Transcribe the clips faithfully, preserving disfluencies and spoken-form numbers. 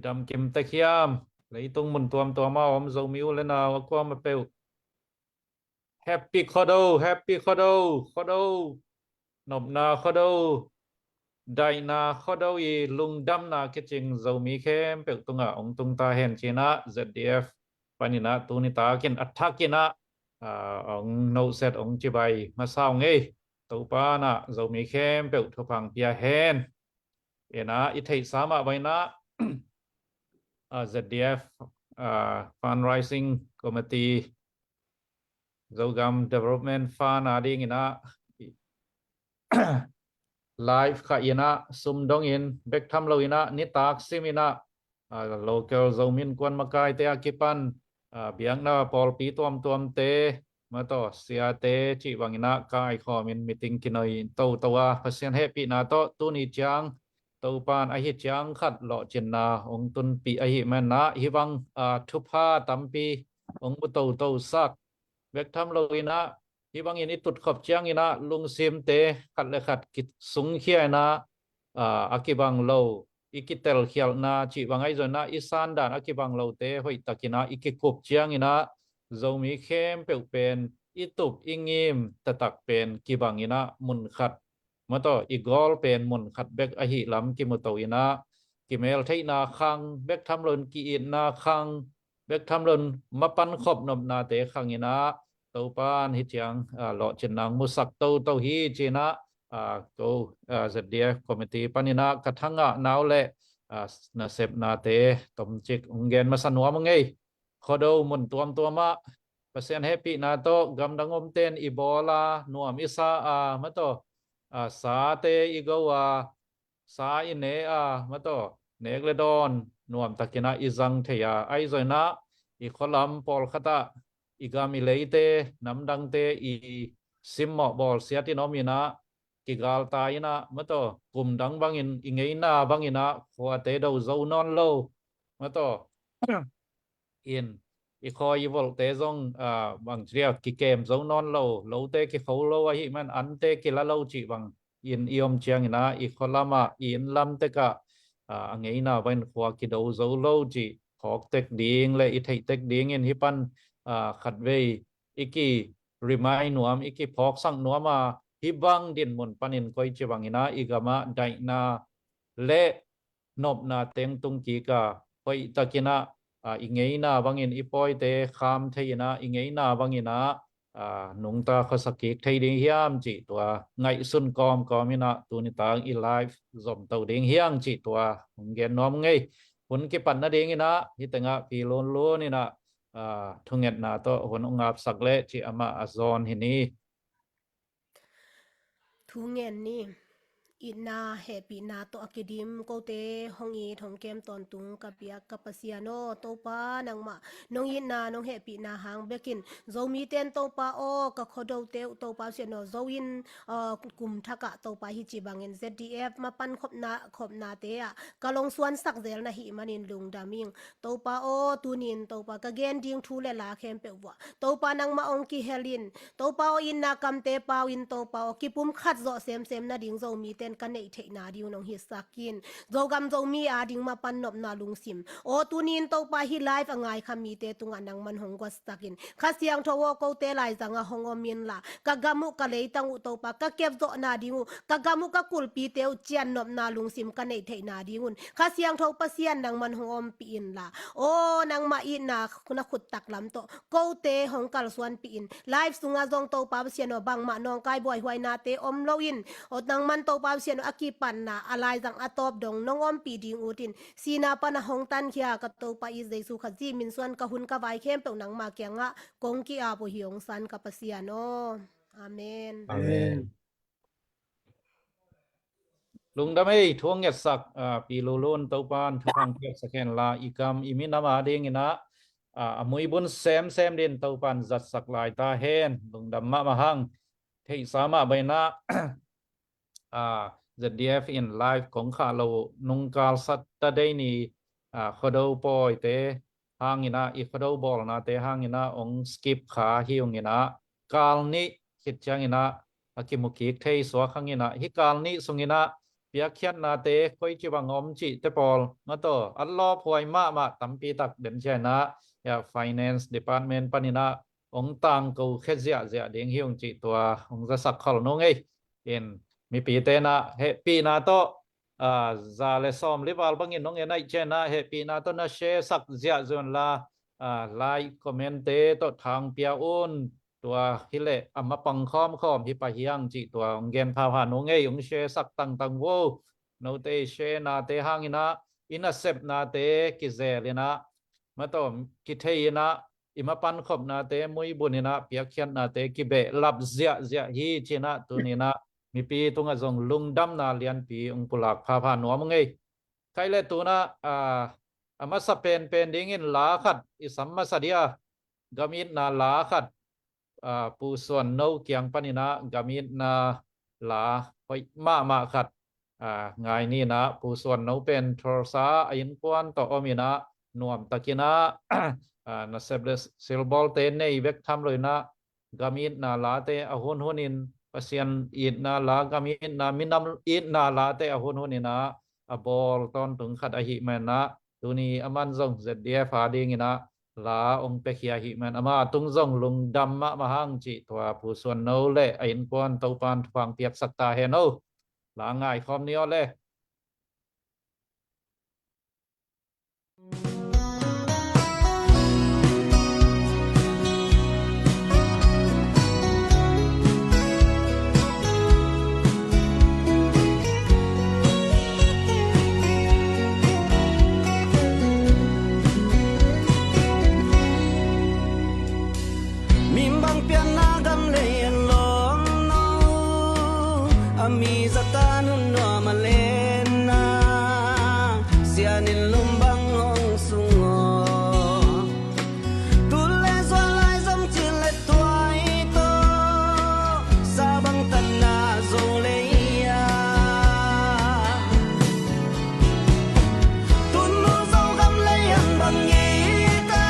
Damkim tek hiam? Leitung mun tuamtuam a om Zomi u le nau a kuama peuh, happy Khuado, happy Khuado, Khuado nopna Khuado, daihna Khuado i lungdamna kicing Zomi khempeuh tungah hong tung ta hen ci-in ah Z D F panin ah tuni takin a thakin ah, ah, hong noset hong cibai masa ung ei. Topa in ah Zomi khempeuh thupha pia hen. In ah i theihsa mah bangin ah, ah, Z D F, ah, Fundraising Committee, Zogam Development Fund a dingin ah live kha in ah, sum dongin, bek tham loin ah nitak simin ah, ah, local Zomi Innkuan makaite a kipan, ah, biakna pawlpi tuamtuamte, mataw, siate cih bangin ah kaikhawmin meeting kinoi toto a, Pasian hehpihna tawh tuni ciang Topa in ahi ciang khat lawhcinna hong tunpih ahih manin ah, hih bang, ah, thupha tampi hong mu toto sak. Bek tham loin ah, hih bangin i tutkhop ciangin ah lungsimte khat le khat kisungkhia in ah, ah, a kibang lo, i kitelkhialhna cih bang ahi zongin ah, i sandan a kibang lote hoihtakin ah i kikup ciangin ah, Zomi khempeuh pen i tup i ngim taktak pen kibangin ah mun khat, mataw, i gawl pen mun khat bek ahih lam kimuto in ah, kimeltheihna khang, bek tham loin ki-itna khang, bek tham loin mapan khop nopnate khang in ah, Topa in hih ciang, ah, lawhcinna hong musak toto hi ci-in ah, ah, ko, ah, Z D F committee panin ah ka thangahna uh le, ah, nasepnate tomcik hong gen masa nuam ung ei. Khuado mun tuamtuam ah Pasian hehpihna tawh gamdang omten i bawl a, nuam i sa a, mataw, ah, sate i go a, sa i ne a, mataw, nek le dawn nuamtakin ah i zang thei a, ahi zongin ah i khualam pawlkhat ah, i gam i leite, namdangte i simmawh bawlsiatin om in ah, kigalta in ah, mataw, kum dang bangin, i ngeina bangin ah khuate do zo nawn lo, mataw, in i khawi i volhte zong, ah, bang ci dia, kikem zo nawn lo, lote kikho lo ahih man, ante kila lo cih bangin i om ciangin ah, i khualam ah, i inn lam tek ah, ah, a ngeina bangin khua kido zo lo cih phawk tek ding le i theih tek dingin hih pan, ah, khatvei i ki-remind nuam, i kiphawksak nuam a, hih bang dinmun panin koici bangin ah i gam ah daihna le nopna teng tung kik a, hoihtakin ah, ah, i ngeina bangin i pawite kham thei in ah, i ngeina bangin ah, ah, nungta khuasa kik thei ding hiam cih tua ngaihsun kawmkawm in ah, tuni tak i live zomto ding hi hang cih tua hong gen nuam ung ei. Hun kipat nadingin ah hih tengah Pi Lunlun in ah, ah, thungetna tawh hun hong apsak leh cih amah a zawn hi ni. Thu ngen ni. Itna hehpihna tawh a kidim kote hong it hong kem tawntung ka biak ka Pasian aw, Topa nangmah nong itna nong hehpihna hang bekin Zomite in Topa aw, ka Khuadote uh Topa Pasian aw, Zo in, ah, kum thakah Topa hih ci bangin Z D F mapan khopna, khopnate ah ka lungsuansak zel na hih manin lungdam ing. Topa aw, tunin Topa ka gen ding thu le la khempeuh vuah Topa nangmah hong kihel in, Topa aw, itna kamte pau in Topa aw, kipum khat zawh semsem nading Zomite in ka neih theihna ding un hong hisak in. Zogam Zomi ading mapan nopna lungsim aw, tunin Topa hih live a ngaikha mite tungah nangman hong guatsak in. Kha Siangtho aw, kote laizang ah hong om inla, ka gam uh ka leitang uh Topa ka kepzawhna ding uh, ka gam uh ka kulpite uh cian nopna lungsim ka neih theihna ding un Kha Siangtho Pasian nangman hong ompih inla, aw, nangmah itna na khut taklam tawh kote hong kalsuanpih in. Live sungah zong Topa Pasian aw, bangmah nawngkai buaihuainate om loin, aw, nangman Topa Pasian aw, a kipatna a laizang a tawp dong nong ompih ding ut in. Sihna pan a hong tankhia ka Topa i Jesu Khazih min suan ka hun ka vai khempeuh nangma kiangah kong ki-ap uh hi, hong san ka Pasian aw. Amen. Amen. Lungdam ei, thu hong ngetsak, ah, Pi Lunlun, Topa in thupha hong piaksak hen la, i gam i minam adingin ah, ah, a muibun semsem dingin Topa in zatsak lai ta hen. Lungdam mahmah hang. Theihsa mah bangin ah, ah, Z D F in live kong khah loh nungkal Saturday ni, ah, Khuado pawite hangin ah, i Khuado bawlnate hangin ah hong skip kha hi ung in ah, kal nih khit ciangin ah a kimu kik thei suak hangin ah, hih kal nih sungin ah piakkhiatnate koici bang om cihte pawl mataw a lawphuai mahmah tampi tak den ciainah, ya, finance department paninah hong tangko khia ziahziah ding hi ung cih tua hong zasak khol nung ei. In mipite nah hehpihna tawh, ah, za le sawm lival bangin hong en aih ciainah hehpihna tawh na share sak ziahziah unla, ah, like, comment-te tawh thang pia un. Tua hileh a mapang khawmkhawm hi pah hiang cih tua hong gen phapha nung ei, hong share sak tangtang vo. Note share nate hanginah i nasepnate kizel inah, mataw kithei inah, i mapan khopnate muibun inah, piakkhiatnate kibehlap ziahziah hi cinah tuninah mipi tungah zong lungdamna lianpi hong pulak phapha nuam ung ei. Khaile tunah, ah, a masa penpen dingin la khat i sam masa dia, gamitna la khat, ah, Pu Suan No kiang paninah gamitna la hoih mahmah khat, ah, ngai ninah Pu Suan No pen Tulsa a innkuan tawh om inah nuamtakinah, ah, nasep le silbawlte nei bek tham lo inah gamitna late a hunhunin Pasian itna la, gamitna minam itna late a hunhuninah a bawl tawntung khat ahih manah tuni aman zong Z D F a dinginah la hong piakhia ahih man ama tung zong lungdam mahmah hang cih tua Pu Suan No le a innkuan Topan thupha piaksak ta hen o. La ngai khawm ni aw le. Mimbang pianna gam lei en lawng no, a mi zatan hun nuam a lenna, sianin lumbang hong sung aw. Tun le zuan lai zong cin le tuai tawh, sa bang tanna zo lei a. Tun nu Zogam lei an bang ngei ta,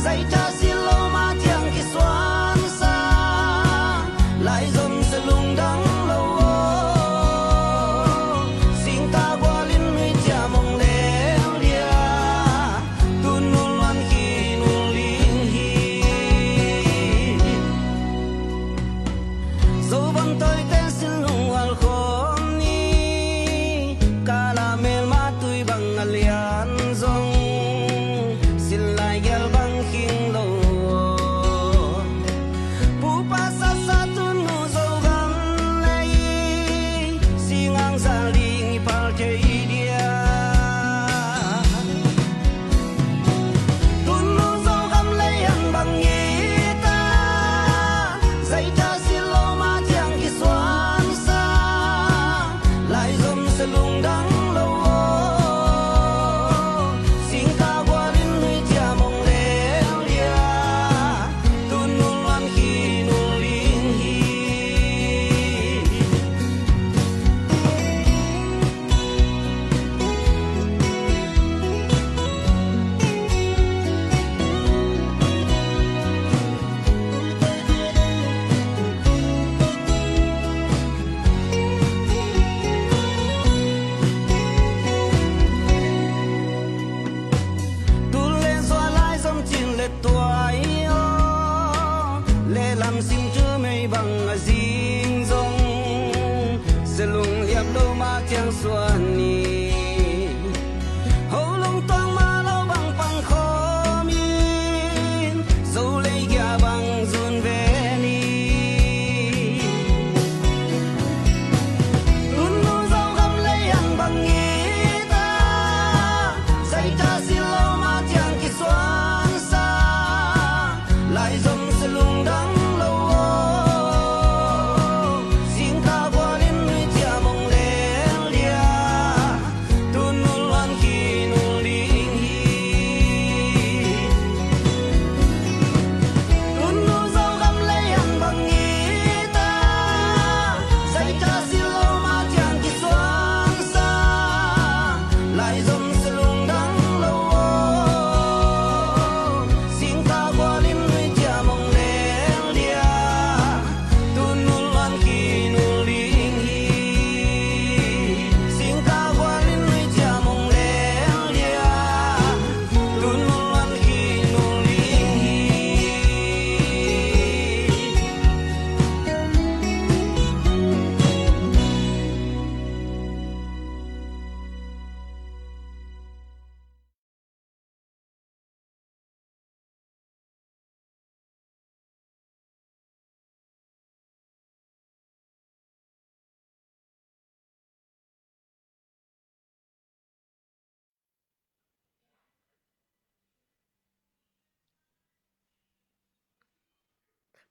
zaita si lo ma tiang kisuansa, lai zom se lungdang lo aw.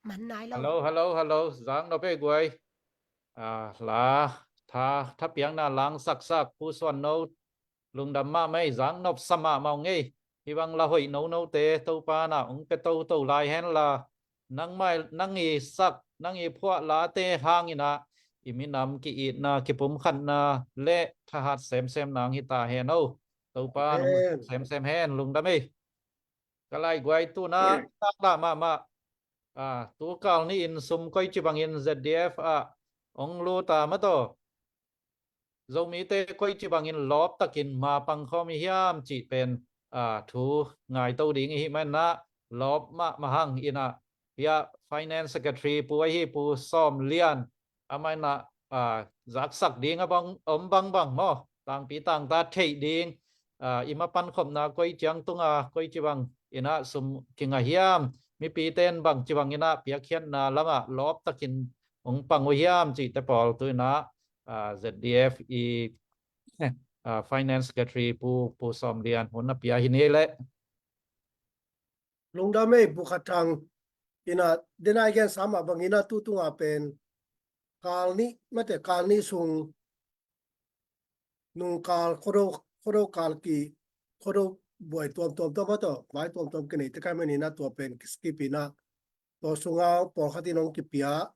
man nai lo. Hello, hello, hello. Zang nop ei guai. Ah, la tha tha piakna lang saksak Pu Suan No, lungdam mahmah ei, zang nop sa mahmah ung ei. Hih bang la hoih nonote Topa na ung pe toto lai hen la, nang mai nang i sak nang i phuah late hangin ah i minam ki-itna kipumkhatna le thahat semsem nang hi ta hen o. Topa nung semsem hen, lungdam ei. Ka lai guai tuna tak dah mahmah. Ah, tu kal ni in sum koi ci bangin Z D F ah ong lu ta ma to. Zomite koi ci bangin lawp takin ma pang khawm i hiam cih pen, ah, thu ngai to ding i hi manah lawp mah mahang inah, hiah Finance Secretary pu ahi Pu Sawm Lian amah inah, ah, zaksak ding a bang om bangbang maw, tangpi tangta theih ding, ah, i mapan khopna koi ciang tunga koi ci bang inah sum kinga hiam, mipite in bang ci bang inah piakkhiatna lamah lawp takin ong pang uh hiam cihte pawl tu inah, ah, Z D F i, ah, Finance Secretary Pu, Pu Sawm Lian hun a pia hi ni leh. Lungdam ei Pu Khat Thang. Inah dena i gen sa mah bang inah tu tunga pen kal nih mate, kal nih sung nungkal khuado, khuado kal ki, khuado buai tuamtuam tuam a to, vai tuamtuam kinei te ka men inah tua pen ki skip inah, tua sunga pawlkhat in ong kipia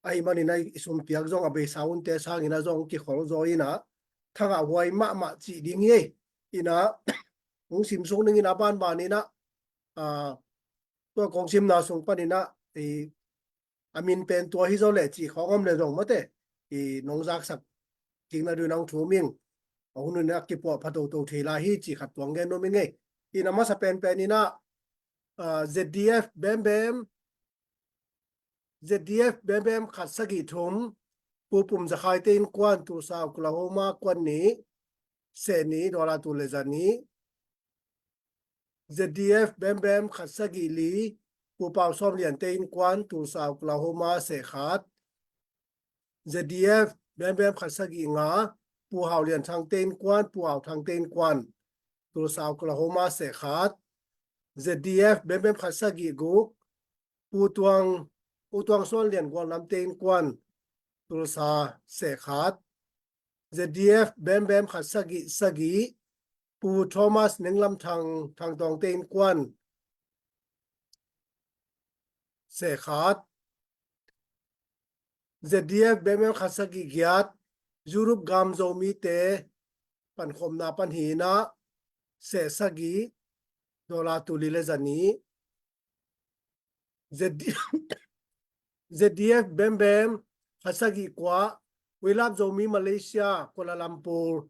ahi man inah i sum piak zong a beisa unte sang inah zong kikhol zaw inah thangah huai mahmah cih ding hi ei. Inah ong sim sung ding inah banban inah, ah, tua kong simna sung pan inah i a min pen tua hi zaw leh cih khawng om le zong mate, i nong zaksak kikna dui nong thum ing. A hun un a kipuah pha toto thei lai hi cih khat tuang gen nuam ing ei. Inah masa penpen inah, ah, Z D F Bembem, Z D F Bembem khat sagih thum, Pu Pum Za Khai te innkuan Tulsa Oklahoma kuan nih, seh nih, dollar tul le za nih. Z D F Bembem khat sagih li, Pu Pau Sawm Lian te innkuan Tulsa Oklahoma seh khat. Z D F Bembem khat sagih nga, Pu Hau Lian Thang te innkuan, Pu Hau Thang te innkuan Tulsa Oklahoma seh khat. Z D F Bembem khat sagih guk, Pu Tuang, Pu Tuang Suan Lian Gualnam te innkuan Tulsa seh khat. Z D F Bembem khat sagih sagih, Pu Thomas Nenglam Thang, Thang Tawng te innkuan seh khat. Z D F Bembem khat sagih giat, Europe gam Zomite pankhopna pan hi inah seh sagih, dollar tul li le za nih. Z D F Bembem khat sagih kua, We Love Zomi Malaysia Kuala Lumpur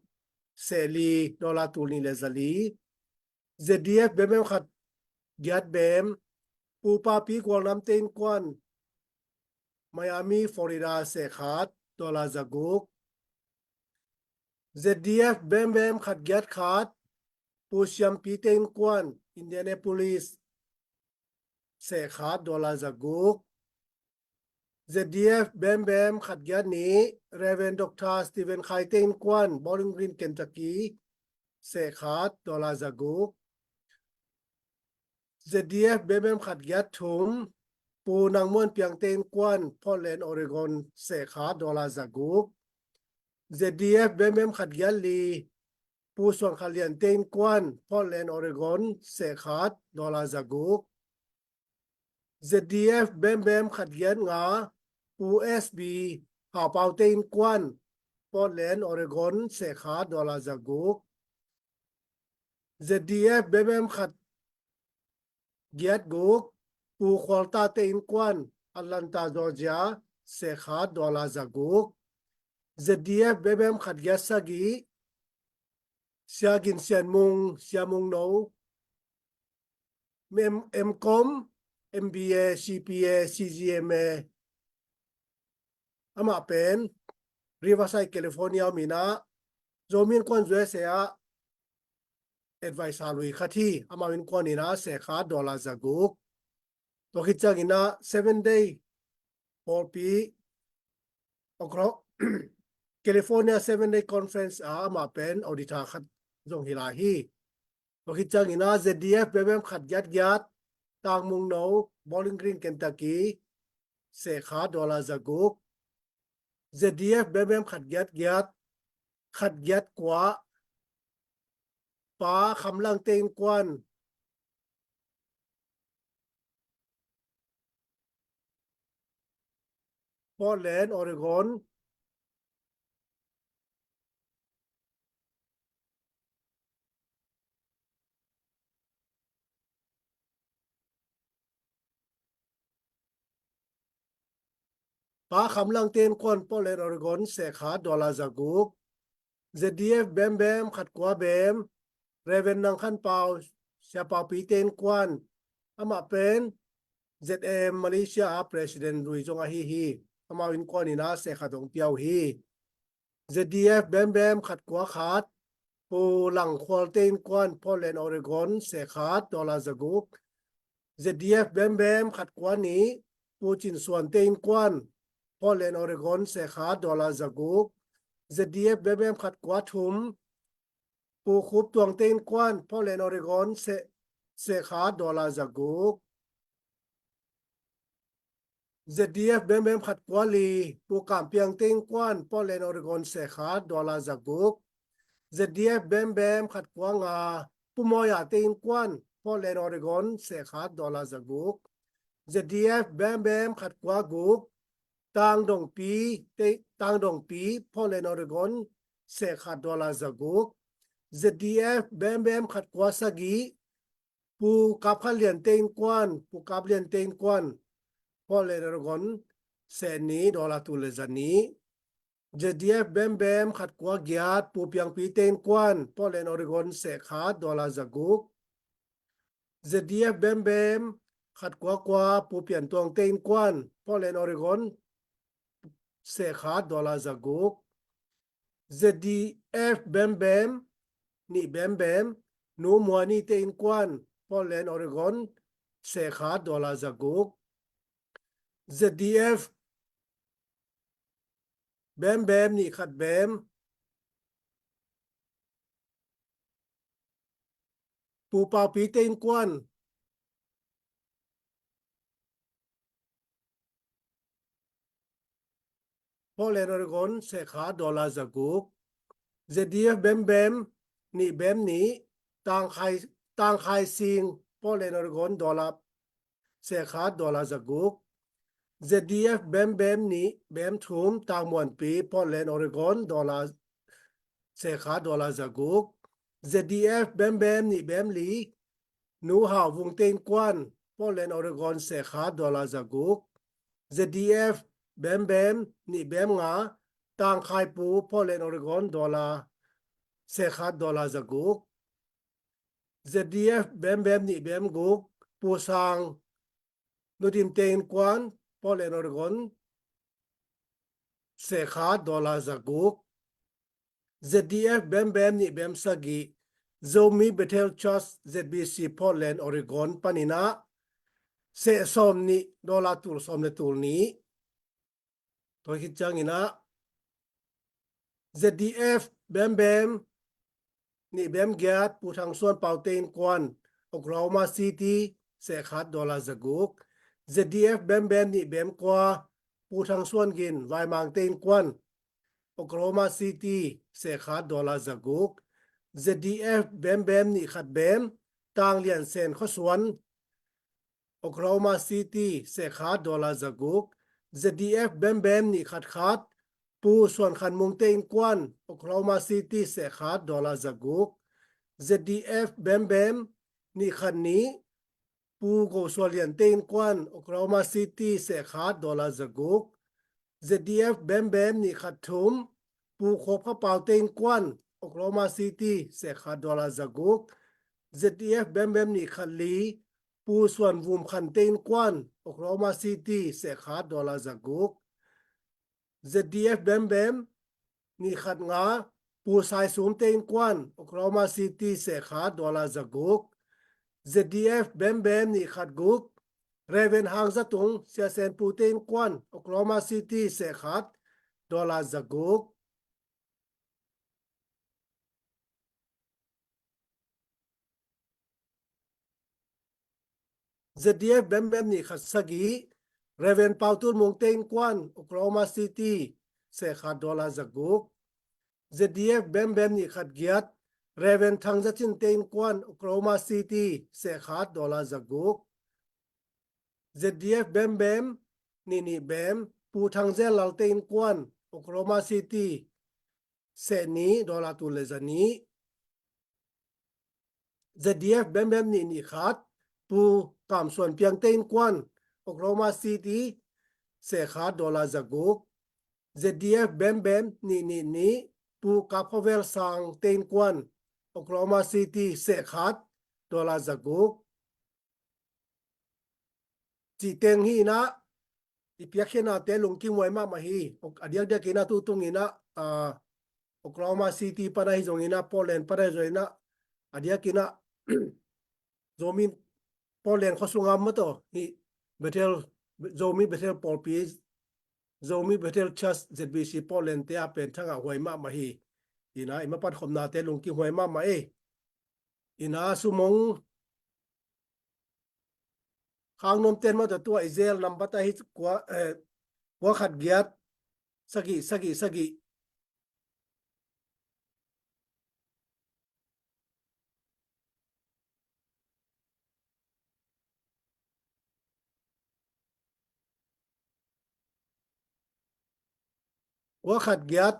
seh li, dollar tul nih le za li. Z D F Bembem khat giat bem, Pu Papi Gualnam te innkuan Miami Florida seh khat, dollar za guk. Z D F Bembem khat giat khat, Pu Siampi te innkuan Indianapolis seh khat, dollar za guk. Z D F Bembem khat giat nih, Reverend Doctor Stephen Khai te innkuan Bowling Green, Kentucky seh khat, dollar za guk. Z D F Bembem khat giat thum, Pu Nang Muan Piang te innkuan Portland, Oregon seh khat, dollar za guk. Z D F Bembem khat giat li, Pu Suan Kha Lian te innkuan Portland, Oregon seh khat, dollar za guk. Z D F Bembem khat giat nga, Pu S B Hau Pau te innkuan Portland, Oregon seh khat, dollar za guk. Z D F Bembem khat giat guk, Pu Khual Ta te innkuan Atlanta, Georgia seh khat, dollar za guk. Z D F Bembem khat giat sagih, Sia Gin Sian Mung, Sia Mung No, M-, M Com, M B A, C P A, C G M A, amah pen Riverside, California om inah, Zomi Innkuan U S A ah advisor lui khat hi, amah innkuan inah seh khat, dollar za guk. Tua khit ciang inah Seven Day pawlpi, Oklahoma, California Seven Day Conference ah amah pen auditor khat zong hi lai hi. Tua khit ciang inah Z D F Bembem khat giat giat, Tangmung No, Bowling Green, Kentucky, seh khat dollar za guk. Z D F Bem Bem khat giat giat, khat giat kua, Pa Kham Lang te innkuan, Portland, Oregon. Pa Kham Lang te innkuan, Portland, Oregon, seh khat dollar za guk. Z D F Bem Bem khat kua bem, Reverend Nang Khan Pau, Sia Pau Pi te innkuan, amah pen Z M Malaysia a President lui zong ahi hi. Amau innkuan in a seh khat hong pia uh hi. Z D F Bem Bem khat kua khat, Pu Lang Khual te innkuan, Portland, Oregon, seh khat dollar za guk. Z D F Bem Bem khat kua nih, Pu Cin Suan te innkuan, Portland, Oregon, seh khat dollar za guk. Z D F Bem Bem khat kua thum, Pu Khup Tuang te innkuan, Portland, Oregon, seh, seh khat dollar za guk. Z D F Bem Bem khat kua li, Pu Kam Piang te innkuan, Portland, Oregon, seh khat dollar za guk. Z D F Bem Bem khat kua nga, Pu Mawia te innkuan, Portland, Oregon, seh khat dollar za guk. Z D F Bem Bem khat kua guk, Tang Dong Pi te, Tang Dong Pi, Portland, Oregon, seh khat dollar za guk. Z D F Bem Bem khat kua sagih, Pu Kap Khan Lian te innkuan, Pu Kap Lian te innkuan, Portland, Oregon, seh nih, dollar tul le za nih. Z D F Bem Bem khat kua giat, Pu Piang Pi te innkuan, Portland, Oregon, seh khat dollar za guk. Z D F Bem Bem khat kua kua, Pu Pian Tuang te innkuan, Portland, Oregon, seh khat dollar za guk. Z D F Bem Bem nih bem bem, Nu Mua Ni te innkuan, Portland, Oregon, seh khat dollar za guk. Z D F Bem Bem nih khat bem, Pu Pau Pi te innkuan, Portland, Oregon, seh khat dollar za guk. Z D F Bem Bem nih bem nih, Tang Khai, Tang Khai Sing, Portland, Oregon, dollar, seh khat dollar za guk. Z D F Bem Bem nih bem thum, Tang Muan Pi, Portland, Oregon, dollar, seh khat dollar za guk. Z D F Bem Bem nih bem li, Nu Hau Vung te innkuan, Portland, Oregon, seh khat dollar za guk. Z D F Bem Bem nih bem nga, Tang Khai Pu, Portland, Oregon, dollar, seh khat dollar za guk. Z D F Bem Bem nih bem guk, Pu Sang Nu Dim te innkuan, Portland, Oregon, seh khat dollar za guk. Z D F Bem Bem nih bem sagih, Zomi Bethel Church, Z B C, Portland, Oregon, panin ah, seh sawm nih, dollar tul sawm le tul nih. Tua khit ciangin ah, Z D F Bem Bem nih bem giat, Pu Thang Suan Pau te innkuan, Oklahoma City, seh khat dollar za guk. Z D F Bem Bem nih bem kua, Pu Thang Suan Gin, Vaimang te innkuan, Oklahoma City, seh khat dollar za guk. Z D F Bem Bem nih khat bem, Tang Lian Sen Khua Suan, Oklahoma City, seh khat dollar za guk. Z D F Bem Bem nih khat khat, Pu Suan Khan Mung te innkuan, Oklahoma City, seh khat dollar za guk. Z D F Bem Bem nih khat nih, Pu Go Suan Lian te innkuan, Oklahoma City, seh khat dollar za guk. Z D F Bem Bem nih khat thum, Pu Khuap Kha Pau te innkuan, Oklahoma City, seh khat dollar za guk. Z D F Bem Bem nih khat li, Pu Suan Vum Khan te innkuan, Oklahoma City, seh khat dollar za guk. Z D F Bem Bem nih khat nga, Pu Sai Sum te innkuan, Oklahoma City, seh khat dollar za guk. Z D F Bem Bem nih khat guk, Reverend Hang Za Tung, Sia Sen Pu te innkuan, Oklahoma City, seh khat dollar za guk. Z D F Bem Bem nih khat sagih, Reverend Pau Tul Mung te innkuan, Oklahoma City, seh khat dollar za guk. Z D F Bem Bem nih khat giat, Reverend Thang Za Cin te innkuan, Oklahoma City, seh khat dollar za guk. Z D F Bem Bem nih nih Bem, Pu Thang Zel Lal te innkuan, Oklahoma City, seh nih dollar tul le za nih. Z D F Bem Bem nih nih khat, Pu Kam Suan Piang te innkuan, Oklahoma City, seh khat dollar za guk. Z D F Bem Bem nih nih nih, Pu Kap Khaw Vel Sang te innkuan, Oklahoma City, seh khat dollar za guk. Cih teng hi inah, i piakkhiatnate lungkimhuai mahmah hi. A diakdiak inah tutung inah, ah, Oklahoma City pan ahi zong inah, Portland pan ahi zong inah, a diak inah, Zomi Portland khua sungah maw tawh hi, Bethel, Zomi Bethel pawlpi, Zomi Bethel Church Z B C Portland te a pen thangah huai mahmah hi. Inah, i mapan khopnate lungkimhuai mahmah ei. Inah sum hong khak nuam ten maw tawh tua i zel nambat ahi kua, eh, kua khat giat, sagih, sagih, sagih. Kua khat giat.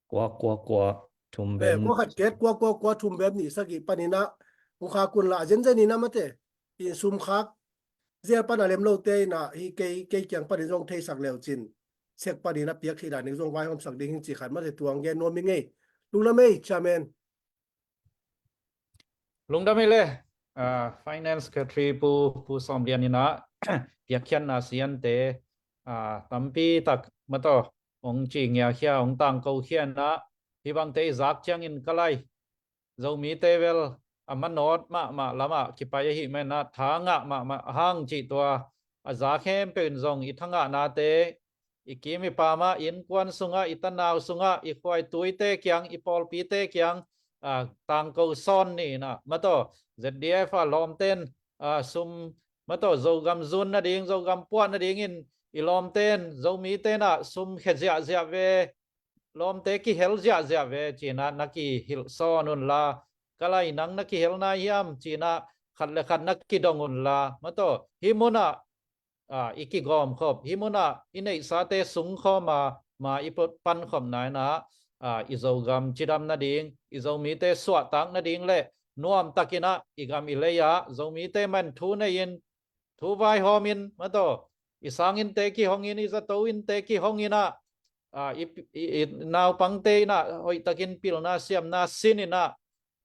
Kua, kua, kua, thum, eh, bem, kua khat giat, kua, kua, kua, thum, bem, nih, sagih pan inah, kua khat kun la, zenzen inah mate, in sum khak zel pan a lem lote inah, hi kei, kei kiang pan in zong theisak leu cin, sek pan inah piak hi dan in zong vaihawmsak ding hing ci khat mate tuang gen nuam hi ngei. Lungdam ei, Chairman. Lungdam hi le, ah, Finance Secretary Pu, Pu Sawm Lian inah, piakkhiatna siante, ah, tampi tak maw tawh, hong ci ngiakhia, hong tangko khia inah, hi bangte i zak ciangin ka lai, Zomite vel a manawt mahmah lamah kipai ahi mah inah, tha ngah mahmah hang cih tua, a za khempeuh in zong i tha ngahnate, i kim i pam ah, i innkuan sungah, i tanau sungah, i khuaituite kiang, i pawlpite kiang, ah, tangko sawn ni inah, maw tawh, Z D F ah lawmten, ah, sum, maw tawh, Zogam zun nading, Zogam puah nadingin, i lawmten, Zomite inah sum khia ziahziah ve, lawmte kihel ziahziah ve, ci inah na kihilh sawn unla, ka lai nang na kihel nai hiam, ci inah khat le khat na kidong unla, maw tawh, hih munah, ah, i kigawmkhop, hih munah i neihsate sungkhawm a, ma i pu-, pankhopna inah, ah, i Zogam cidam nading, i Zomite suahtak nading le nuamtak inah i gam i lei ah Zomite man thu nei-in, thu vaihawm in, maw tawh, i sang innte kihong in, i zato innte kihong inah, ah, i, i, i naupangte inah hoihtakin pilna siamna sin inah,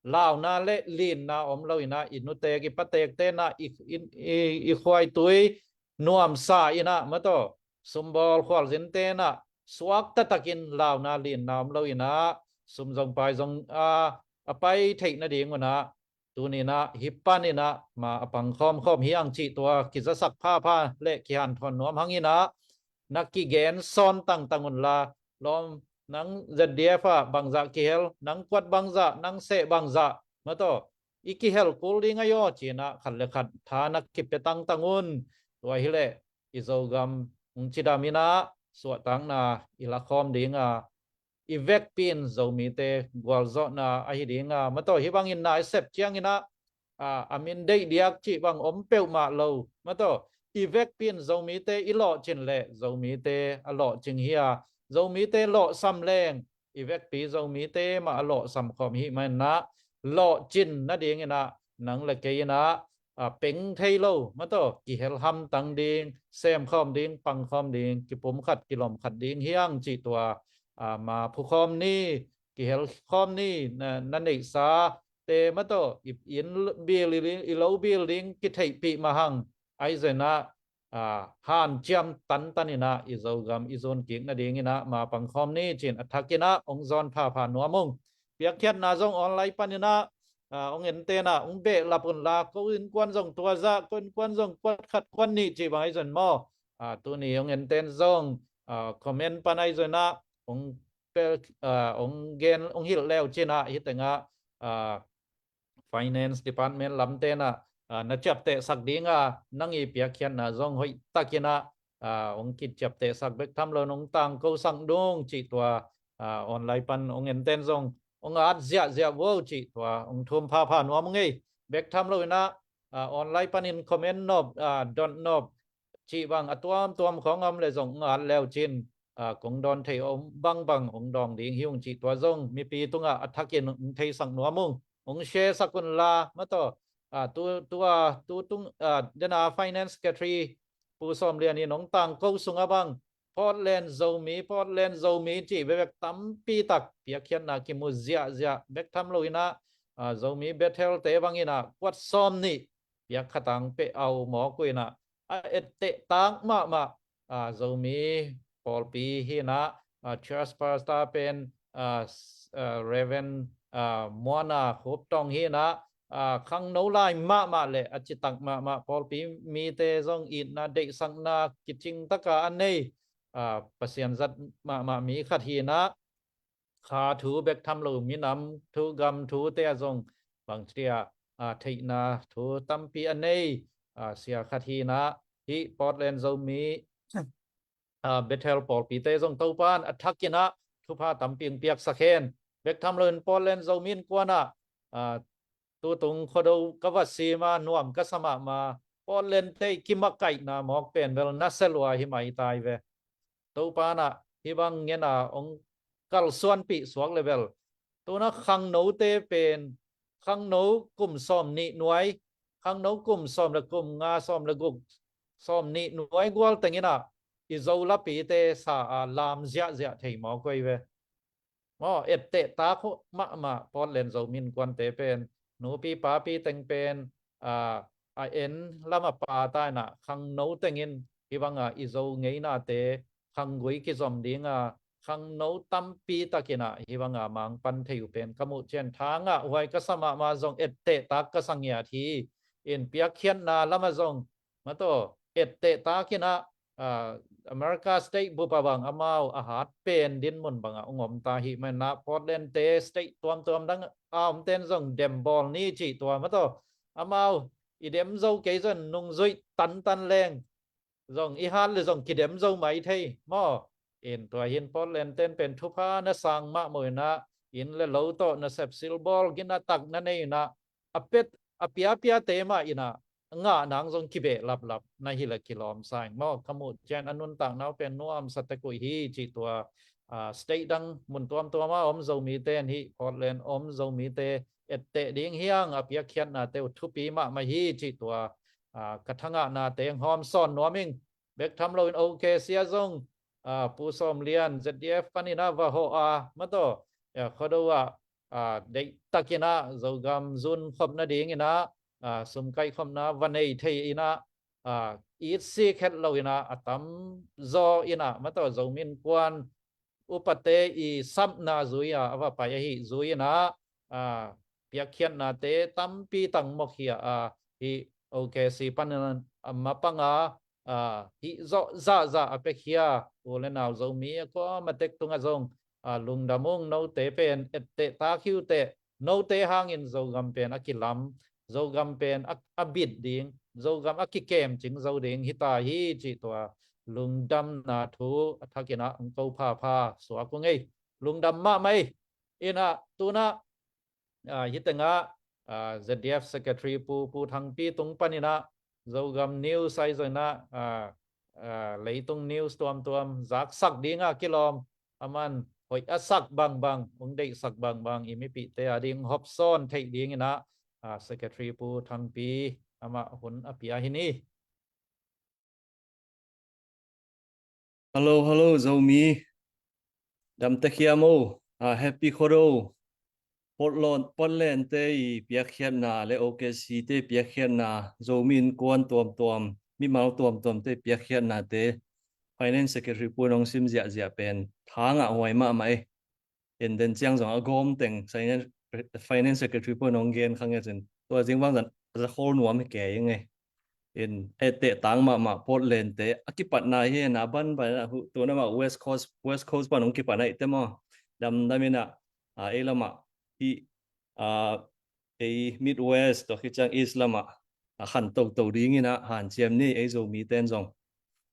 launa le linna om lo inah, i nutek i patekte inah, i, i, i, i khuaitui nuamsa inah, maw tawh, sumbawl khualzinte inah suak taktakin launa linna om lo inah, sum zong pai zong, ah, a pai theih nading unah, tuni inah hih pan inah ma a pangkhawm khawm hi hang cih tua kizasak phapha le kihanthawn nuam hang inah, na kigen sawn tangtang unla, lawm, nang Z D F ah bangzah kihel, nang kuat bangzah, nang seh bangzah, maw tawh, i kihel kul ding ahi aw, ci inah khat le khat tha na kipia tangtang un. Tua hi leh i Zogam hong cidam inah suahtakna i lakhawm ding a, i vekpi in Zomite gualzawhna ahi ding a, maw tawh, hih bangin na i sep ciang inah, a, a min deih diak cih bang om peuhmah lo, maw tawh, i vekpi in Zomite i lawhcin leh Zomite a lawhcing hi a, Zomite lawhsam leng i vekpi Zomite mah a lawhsam khawm hi mah inah, lawhcin nading inah nang le kei inah, a, peng thei lo, maw tawh, kihel hamtang ding, semkhawm ding, pangkhawm ding, kipumkhat kilawmkhat ding hi hang cih tua, a, ma phukhawm ni, kihelkhawm ni, na, na neihsate, maw tawh, i inn bil, i, i lo bil ding kitheihpih mah hang, ahi zong inah, a, hanciam tantan inah i Zogam i zun kik nading inah ma pangkhawm ni, ci in a thak inah hong zawn phapha nuam ung. Piakkhiatna zong online pan inah, a, hong ente inah hong behlap unla, ko innkuan zong tua zah, ko innkuan zong kuat khat kuat nih cih bang ahi zong maw. A, tuni hong enten zong, a, comment pan ahi zong inah hong pel, a, hong gen, hong hilh leu cin ah, hih tengah, a, Finance Department lamte na, ah, na ciaptehsak dinga nang i piakkhiatna zong hoih takin ah, ah, hong kiciaptehsak bek tham lo in hong tangkosak nung cih tua, ah, online pan hong enten zong hong at ziahziah vo cih tua hong thum phapha nuam ung ei. Bek tham lo in ah, ah, online panin comment nop, ah, dot nop cih bang a tuamtuam khawng a om le zong hong at leu cin, ah, kong dawn thei om bangbang hong dawng ding hi ung cih tua zong mipi tungah a thakin hong theisak nuam ung, hong share sak un la, mataw, ah, tu, tu, ah, tu tung, ah, dena Finance Secretary Pu Sawm Lian in hong tangko sungah bang Portland Zomi, Portland Zomi cih bebek tampi tak piakkhiatna kimu ziahziah bek tham lo in ah, ah, Zomi Bethel te bang in ah kuat sawm nih piak khatang peh au mawk uh in ah, a etteh tak mahmah, ah, Zomi pawlpi hi in ah, ah, church pastor pen, ah, s-, ah, Reverend, ah, Muana Khup Tong hi in ah, ah, khangno lai mahmah le a citak mahmah pawlpi mite zong itna deihsakna kicing taka a nei, ah, Pasian zat mahmah mi khat hi in ah, kha thu bek tham lo minam thu gam thute ah zong bangci a, ah, theihna thu tampi a nei, ah, sia khat hi in ah, hih Portland Zomi, ah, Bethel pawlpite zong Topa in a thakin ah thupha tampi hong piaksak hen. Bek tham lo in Portland Zomi Innkuan ah, ah, tutung Khuado ka va sim a nuam ka sa mahmah, Portland te i kimakaihna mawk pen bel nasia lua hi maitai ve. Topa in ah hih bang ngen a hong kalsuanpih suak le bel, tu in ah khangnote pen, khangno kum sawm nih nuai, khangno kum sawm le kum nga, sawm le guk, sawm nih nuai gual teng in ah i Zo lapite sa a lam ziahziah thei mawk uh ei ve. Maw, etteh tak uh mahmah Portland Zomi Innkuante pen, nupi papi teng pen, ah, a en lam a pata in ah khangno teng in hih bang a i Zo ngeinate khanggui kizom ding a, khangno tampi tak in ah hih bang a mangpan thei uh pen ka muh ciang tha ngah huai ka sa mahmah, zong etteh tak ka sa ngiat hi. In piakkhiatna lam ah zong, mataw, etteh tak in ah, ah, America state bup a bang amau a hat pen dinmun bang ah hong om ta hi. Mah in ah Portland te state tuamtuam dang a omte in zong dem bawl ni cih tua, mataw, amau i dem zo kei zong nungzuih tantan leng zong i hat le zong kidem zo mai thei maw. In tua hi in Portland te in pen thupha na sang mahmah uh in ah, inn le lo tawh nasep silbawl gina tak na nei in ah, a pet a piapiate mah in ah ngah nang zong kibehlaplap na hi le kilawm sa ing maw. Ka muh ciang a nuntakna uh pen nuamsa tek uh hi cih tua, ah, state dang mun tuamtuam a om Zomite in hih Portland om Zomite etteh ding hi hang, a piakkhiatnate uh thupi mahmah hi cih tua, ah, ka thangahnate hong hawm sawn nuam ing. Bek tham lo in O K C ah zong, ah, Pu Sawm Lian Z D F panin ah va hawh a, mataw, eh, Khuado ah, ah, deihtak in ah Zogam zun khop nading in ah, ah, sum kaih khopna va nei thei in ah, ah, it sik het lo in ah a tam zaw in ah, mataw, Zomi Innkuan upate i sapna zui a a va pai ahi zui in ah, ah, piakkhiatnate tampi tak mawk hi a, ah, hih O K C panin a mapang a, ah, hih zawh zahzah a piakhia u le nau Zomi a kuamah tek tungah zong, ah, lungdam ung. Note pen etteh tak hi uh teh, note hangin Zogam pen a kilam, Zogam pen a, a bit ding, Zogam a kikemcing zo ding hi ta hi cih tua lungdamna thu a thak in ah hong ko phapha suak ung ei. Lungdam mahmah ei. In ah tu in ah, ah, hih teng ah, ah, Z D F Secretary Pu, Pu Thangpi tung panin ah Zogam News ahi zongin ah, ah, ah, leitung news tuamtuam zaksak ding a kilawm, aman hoih a sak bangbang, hong deihsak bangbang i mipihte a ding hawm sawn theih ding in ah, ah, Secretary Pu Thangpi amah hun a pia hi ni. Hello, hello, Zomi. Dam tek hiam o. Ah, happy Khuado. Portland, Portland te i piakkhiatna le O K C te i piakkhiatna, Zomi Innkuan tuamtuam, mimal tuamtuam te i piakkhiatnate, Finance Secretary Pu in hong sim ziahziah pen tha ngah huai mahmah ei. In den ciang zong a gawm teng Finance, Finance Secretary Pu in hong gen kha nge cin, tua zing bang zan a za khawl nuam hi kei ing ei. In etteh tak mahmah Portland te a kipatna hi in ah, banban in ah, hu, tu in ah mah West Coast, West Coast pan hong kipatna hi te maw. Damdam in ah, ah, ei lam ah hih, ah, ei Midwest, tua khit ciang East lamah a khan toto dingin ah hanciam ni, ei Zomi ten zong.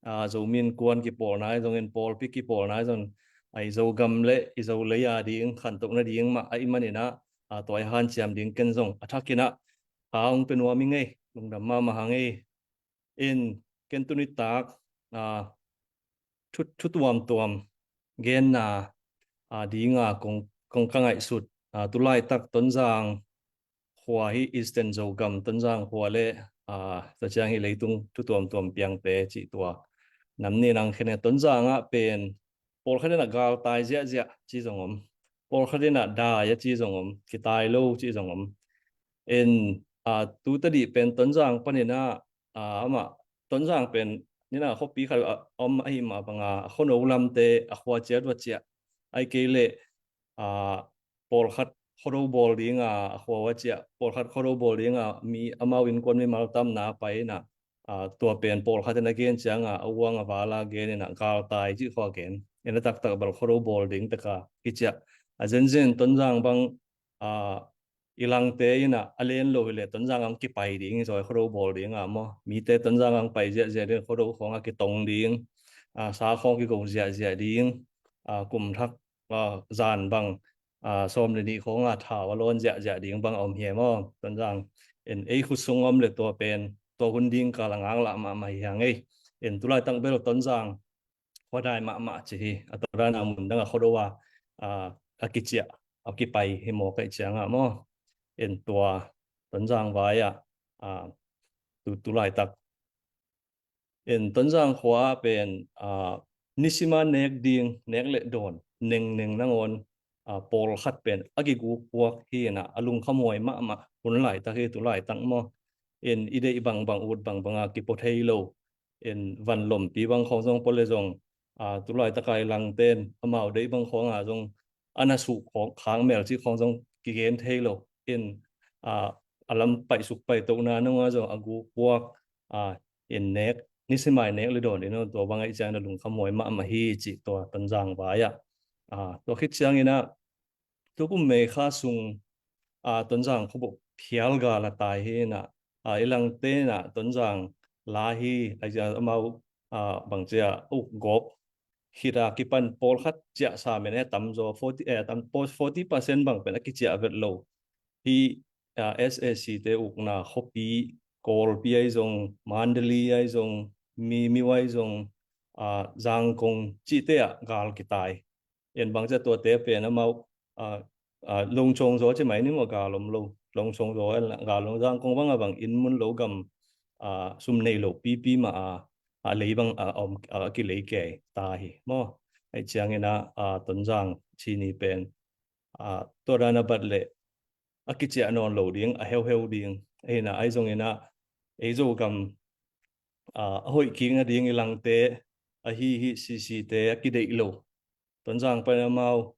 A, Zomi innkuan kipawlna ahi zongin, pawlpi kipawlna ahi zongin, a i Zogam le i Zolei a ding khantohna ding mah ahih manin ah, a, tua i hanciam ding ken zong a thakin ah kha hong pia nuam ing ei, lungdam mahmah hang ei. In ken tuni tak, a, thu, thu tuamtuam genna, a, dinga kong, kong ka ngaihsut, a, tulaitak Tonzang khua hi, Eastern Zogam Tonzang khua le, a, tua ciang hi leitung thu tuamtuam piangte cih tua nam nih nang khen e. Tonzang ah pen pawlkhat in ah galtai ziahziah ci zong om, pawlkhat in ah dai a ci zong om, kitai lo ci zong om. In, a, tu tadih pen Tonzang panin ah, a, amah Tonzang pen nina khuapi khat a om ahi mah banga a khuano lamte a khua ciat va ciah, ahih kei leh, a, pawlkhat khuado bawl dinga a khua va ciah, pawlkhat khuado bawl dinga mi amau innkuan mimal tamna a pai in ah, a, tua pen pawlkhat in a gen cianga a uang a vala gen in ah galtai cih khua gen. In a taktak bel khuado bawl ding taka kiciah. A zenzen Tonzang bang, a, i langte in ah a len lo hileh Tonzang ang kipai ding hi zaw, khuado bawl dinga maw. Mite Tonzang ang pai ziahziah ding, khuado khawng a kitong ding, a, sa khawng kigo ziahziah ding, a, kum thak, a, zan bang, a, sawm le nih khawng a thau a lawn ziahziah ding bang a om hi e maw. Tonzang in ei khut sung om le tua pen tua hun ding kal a ngaklah mahmah hi hang ei. In tulaitak bel Tonzang khuadai mahmah ci hi. A tua dana mun dang a khuado a, a, a kiciah, a kipai hi maw, kaih cianga maw. In tua Tonzang vai ah, a, tu, tulaitak in Tonzang khua pen, a, nisima nek ding, nek le dawn nengneng nangawn, a, pawlkhat pen a kiguk puak hi in ah a lungkham huai mahmah hun laitak hi, tulaitak maw. In i deih bangbang, ut bangbanga kipua thei lo. In vanlompi bang khawng zong pua le zong, a, tulaitaka i langten amau deih bang khawnga zong a na suh khawng, khang mel cih khawng zong kigen thei lo. In, a, a lam paisuk paitohna nunga zong a guk puak, a, in nek, nisimai nek le dawn in tua bang ahih ciangin a lungkham huai mahmah hi cih tua Tonzang vai ah. A, tua khit ciangin ah tukum May kha sung, a, Tonzang khuabuh phial gal a tai hi in ah, a, i langte in ah Tonzang la hi, a, amau, a, bangcia uk gawp khit a kipan pawlkhat ciah sa men e, tamzaw forty, eh, tam, forty percent bang pen a kiciah vet lo. Hi, a, S A C te ukna khuapi, Kawlpi ahi zong, Mandalay ahi zong, Mimio ahi zong, a, Zangkong cihte ah gal kitai. En bangcia tuate pen amau, a, a, longcawng zaw ci mai ni maw, gal om lo. Longcawng zaw, gal om, Zangkong banga bang inn mun lo gam, a, sum nei lo pipi mah a, a lei bang a om, a, a kilei kei ta hi maw. Ahih ciangin ah, a, Tonzang ci ni pen, a, tua dana bat leh a kiciah nawn lo ding, a heuheu ding. Ahi in ah, ahi zongin ah ei Zogam, a, a hoih kik nading i langte ahi hi, sisite a kideih lo. Tonzang pan amau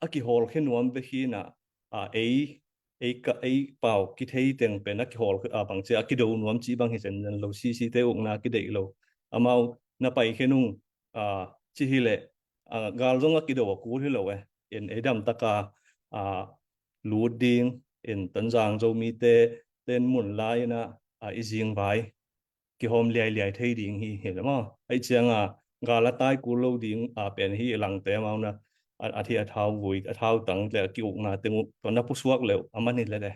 a kihawlkhia nuam vek hi in ah, a, ei, ei ka, ei pau kithei teng pen a kihawl, a, bangcia a kido nuam cih bang hi zenzen lo, sisite ukna a kideih lo. Amau na paikhia nung, a, ci hileh, a, gal zong a kido a kul hi lo e. In ei damtaka, a, lut ding, in Tonzang Zomite ten mun la in ah, a, i zingvai kihawm liailiai thei ding hi, hi le maw. Ahih cianga gal a tai kul lo ding a pen hi, i langte amau na a, a thi a thau vui, a thau tang le a kiukna teng uh tua na pusuak le uh a man hi le le.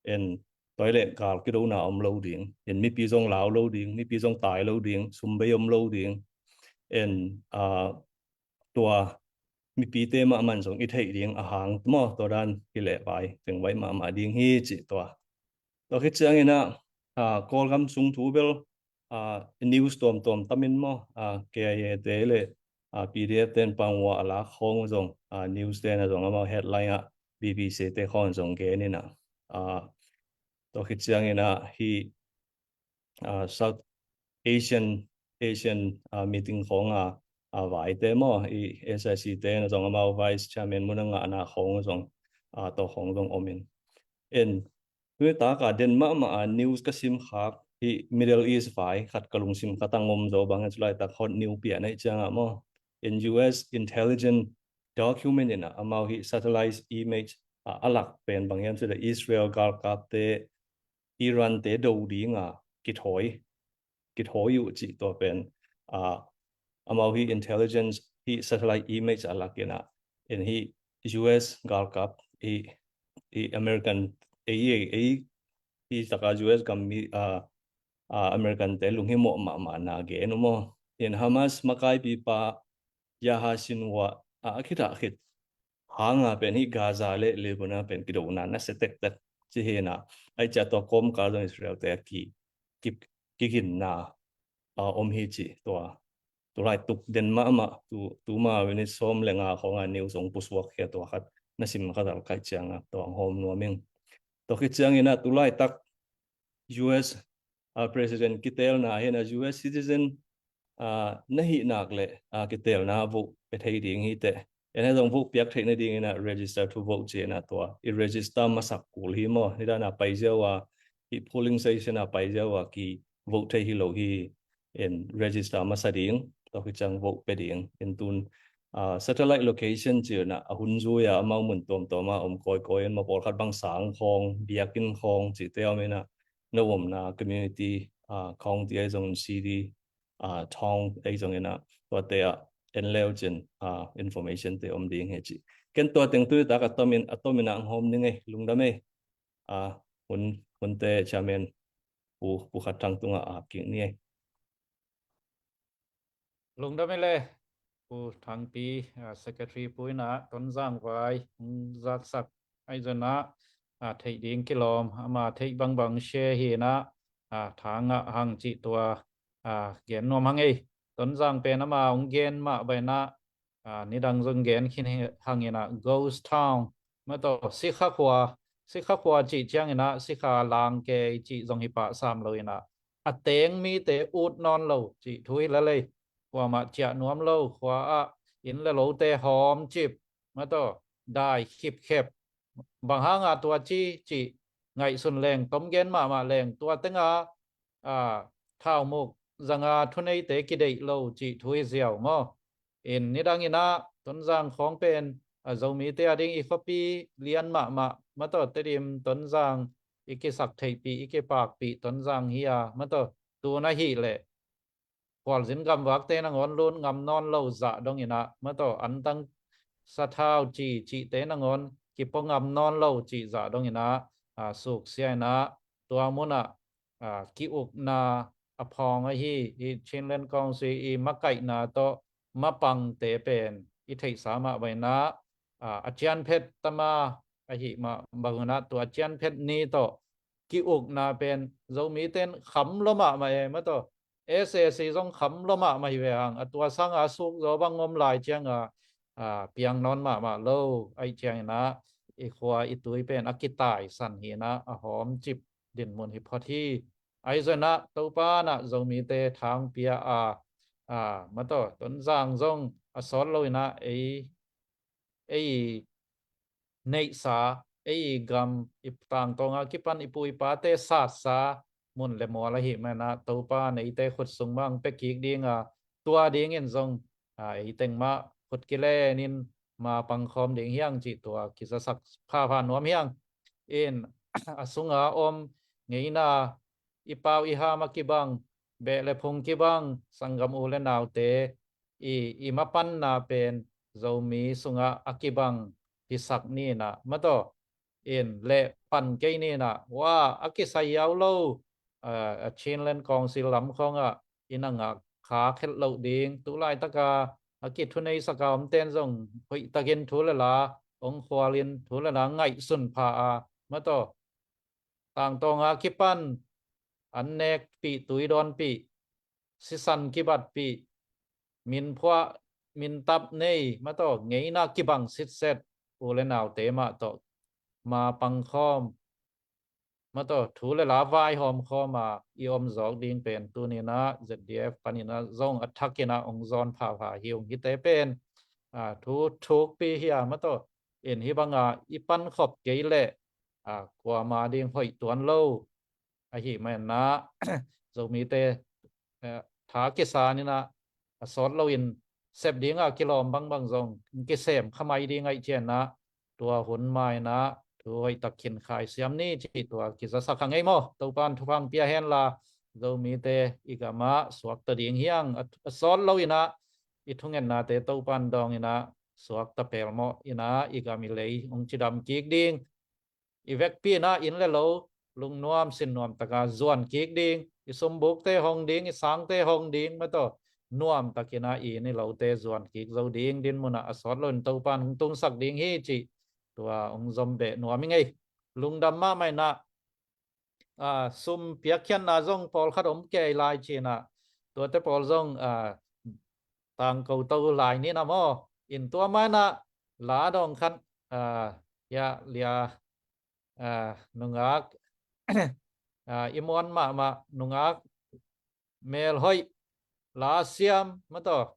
En, tua hi leh gal kidona om lo ding. En, mipi zong lau lo ding, mipi zong tai lo ding, sum bei om lo ding. En, a, tua mipite mahmah zong i theih ding a hang maw, tua dan hi leh vai, tengvai mahmah ding hi cih tua. Tua khit ciangin ah, a, Kawlgam sung thu bel, a, news tuamtuam tam in maw, a, K I A te le, a, P D F ten pangua a lak khawng zong, a, news ten a zong amau headline ah B B C te khawng zong gen in ah, a, tua khit ciangin ah hi, a, South Asian, Asian, a, meeting khawng a, a, vaite maw, i S A C te na zong amau vice chairman mun a ngahna khawng zong, a, tua khawng zong om in. En, tuni taka den mahmah a news ka sim khak hi Middle East vai khat ka lungsim khat a ngom zo bang, a, culai tak hot news pian ahih ciangah maw. En, U S intelligence document in ah amau hi satellite image a, a lak pen bang hiam cih leh Israel galkapte Iran te do dinga kithawi kithawi uh cih tua pen, a, amau hi intelligence hi satellite image a lak inah, in hi U S galkap hi, hi American ei ei ei hi taka U S gam mi, a, a, American te lunghimawh mahmah na gen uh maw. In Hamas makaipipa Yahya Sinwar a, a khit a khit hanga pen hi Gaza le Lebanon pen kidona nasia tektek ci hi inah, ai cia tua kawmkal zong Israel te a ki, ki, kiginna a om hi ci tua tulai tuk den mahmah tu, tuma minit sawm le nga khawnga news hong pusuak khia tua khat na sim khat al kaih cianga tua hong hawm nuam ing. Tua khit ciangin ah tulai tak U S, ah, President kitelna hi inah U S citizen, ah, na hih nak le, ah, kitelna vote pe thei ding hi teh. En ah zong vote piak theih nadingin ah register to vote ci inah tua i register masak kul hi maw. Nidana pai ziau a, i polling station a pai ziau a ki vote thei hi lo hi. In register masa ding, tua khit ciang vote pe ding. In tun, ah, satellite location ci inah a hun zui a amau mun tuamtuam a om kawikawi in maw, pawlkhat bang sang khawng, biakinn khawng cihte om inah, na omna community, ah, county ahi zongin city, ah, town ahi zongin ah tuate ah en leu cin, ah, information te om ding hi ci. Ken tua teng tuni tak a tomin, a tomin ah hong hawm ning ei, lungdam ei. Ah, hun, hunte chairman Pu, Pu Khat Thang tungah ap kik ni ei. Lungdam ei le Pu Thangpi, ah, secretary Pu inah Tonzang vai hong zatsak ahi zongin ah, ah, theih ding kilawm, ama theih bangbang share hi inah, ah, thangah hang cih tua, ah, gen nuam hang ei. Tonzang pen ama hong gen mah bang inah, ah, nidang zong gen khin hi hang inah ghost town mah tawh, sikha khua, sikha khua cih ciangin ah sikha lang kei cih zong hi pah sam lo inah, a teng mite ut nawn lo cih thu hi lel ei. Kuamah ciah nuam lo, khua ah inn le lote hawm cip mah tawh, dai khipkhep. Bang hanga tua ci cih ngaihsun leng, tom gen mahmah leng, tua tenga, ah, thaumuk zanga thuneite kideih lo cih thu hi ziau maw. In nidang inah Tonzang khawng pen, ah, Zomite a ding i khuapi lian mahmah mah tawh, Tedim Tonzang i kisak theihpih, i kipakpih Tonzang hi a mah tawh, tun ahih leh khualzin gamvakte nangawn lut ngam nawn lo zah dong inah mah tawh, antang sathau ci, cihte nangawn kipua ngam nawn lo cih zah dong inah, ah, suksiah inah tua munah, ah, ki-ukna a phawng ahi, i Chinland Council i makaihna tawh mapangte pen i theihsa mah bang inah, ah, a cianphet tama ahih mah bang inah tua a cianphet ni tawh ki-ukna pen Zomite in kham lua mahmah e mah tawh, S A C zong kham lua mahmah hi ve hang, a tua sanga sukzaw bang om lai cianga, ah, piang nawn mahmah lo, ahih ciangin ah i khua i tui pen a kitaisan hi inah a hawm cip dinmun hi phot hi. Ahi zongin ah Topa in ah Zomite thang pia a, ah, mah tawh Tonzang zong a sawt lo inah ei, ei neihsa, ei gam, i tangtawnga kipan i pu i pate satsa mun le mual ahih manin ah Topa in eite khut sung mah hong pia kik ding a, tua dingin zong, ah, ei teng mah khut kilenin ma pangkhawm ding hi hang cih tua kizasak phapha nuam hi hang. In a sunga om ngeina i pau i ham a kibang, beh le phung kibang sanggam u le naute i, i mapanna pen Zomi sungah a kibang hisak ni inah mah tawh, in leh pan kei ni inah, wa, a kisai hiau lo, ah, a Chinland Council lam khawngah i na ngak khak het loh ding, tu laitaka a kithunei saka omten zong hoihtakin thu le la hong khualin thu le la ngaihsun pha a mah tawh, tangtawnga kipan an nekpih, tui dawnpih, sisan kibatpih, min phuah, min tap nei mah tawh, ngeina kibang sitset u le naute mah tawh ma pangkhawm mah tawh, thu le la vaihawm khawm a i om zawk ding pen tuni inah Z D F panin ah zong a thakin ah hong zawn phapha hi ung. Hihte pen, ah, thu thukpi hi a mah tawh, in hih banga i pankhop kei leh, ah, kuama ding hoih tuan lo ahih manin ah Zomite, eh, tha kisanin ah a sawt loin sep dinga kilawm bangbang zong kisem kha mai ding ahih ciangin ah, tua hun ma-in ah thu hoihtak khin khaisiam ni cih tua kizasak hang ei maw. Topa'n thupha pia henla, Zomite i gamah suakta ding hi hang. A, a sawt lo-in ah i thungetnate Topa'n dawng-in ah suakta pelmawh-in ah i gam i lei hong cidam kik ding. I vekpi-in ah inn le lo lungnuam sinnuam taka zuan kik ding. I sumbukte hong ding, i sangte hong ding, mataw, nuamtakin ah i inn i lote zuan kik zo ding dinmun ah a sawt lo-in Topa'n hong tungsak ding hi cih tua hong zom beh nuam ing ei. Lungdam mahmah-in ah, ah, sum piakkhiatna zong pawlkhat om kei lai ci-in ah, tuate pawl zong, ah, tangko to lai ni na maw. In tua ma-in ah la dawng khat, ah, ya, lia, ah, nungak, ah, i muan mahmah nungak, melhoih, lasiam, mataw,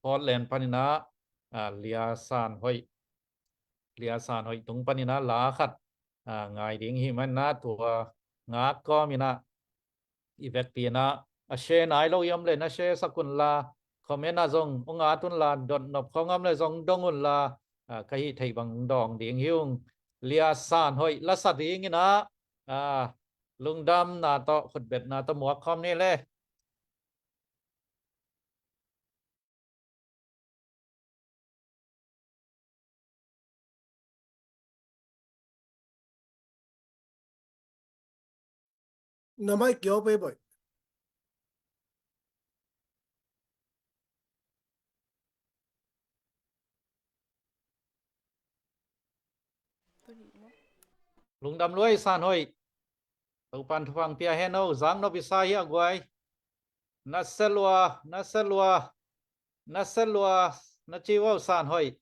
Portland panin ah, ah, Lia San Hoih, Lia San Hoih tung panin ah la khat, ah, ngai ding hi manin ah tua ngak kawmin ah i vekpi-in ah a share nai lo i om leh na share sak unla, comment ah zong hong at unla, dot nop khawng om leh zong dong unla, ah, ka hih theih bang dawng ding hi ung. Lia San Hoih la sa dingin ah, ah, lungdamna tawh khutbetna tawh muak khawm ni le. Na mic kio pei boih. Lungdam lua ei San Hoih. Topa'n thupha pia hen o, zang nop i sa hi a guai. Na se lua, na se lua, na se lua, na ci vo San Hoih.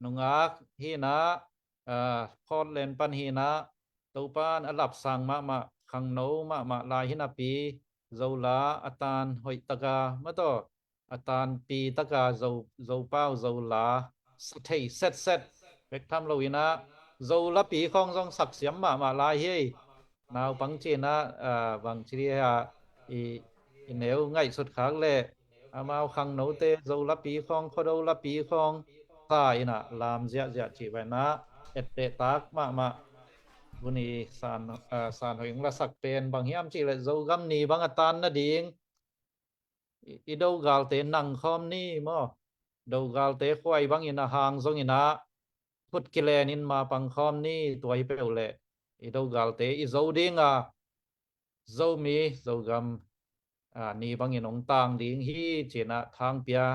Nungak hi-in ah, ah, Portland pan hi-in ah, Topa'n a lapsang mahmah, khangno mahmah lai hi napi, Zo la a tan hoihtaka, mataw, a tanpi taka Zo, Zopau, Zo la sa thei setset bek tham lo-in ah, Zo lapi khawng zong saksiam mahmah lai hi. Naupang ci-in ah, ah, bang ci dih a, i, i neu ngaihsut khak leh, amau khangnote Zo lapi khawng, Khuado lapi khawng sa-in ah lam ziahziah cih pen ah ettehtak mahmah. Tuni San, ah, San Hoih hong lasak pen bang hiam cih leh Zogam ni bang a tan nading, i, i Dogalte nang khawm ni maw. Dogalte khuai bangin a hang zongin ah khut kilenin mapang khawm ni, tua hi peuh leh i Dogalte i Zo ding a, Zomi, Zogam, ah, ni bangin hong tang ding hi ci-in ah thangpia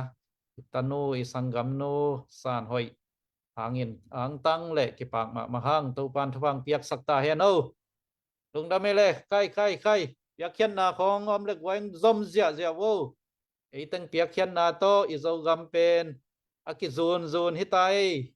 i tanu, i sanggamnu San Hoih hangin angtang le kipak mahmah hang, Topa'n thupha piaksak ta hen o. Lungdam ei le, khai, khai, khai. Piakkhiatna khawng om le guai, zom ziahziah vo. Ei teng piakkhiatna tawh i Zogam pen a kizunzun hi ta ei.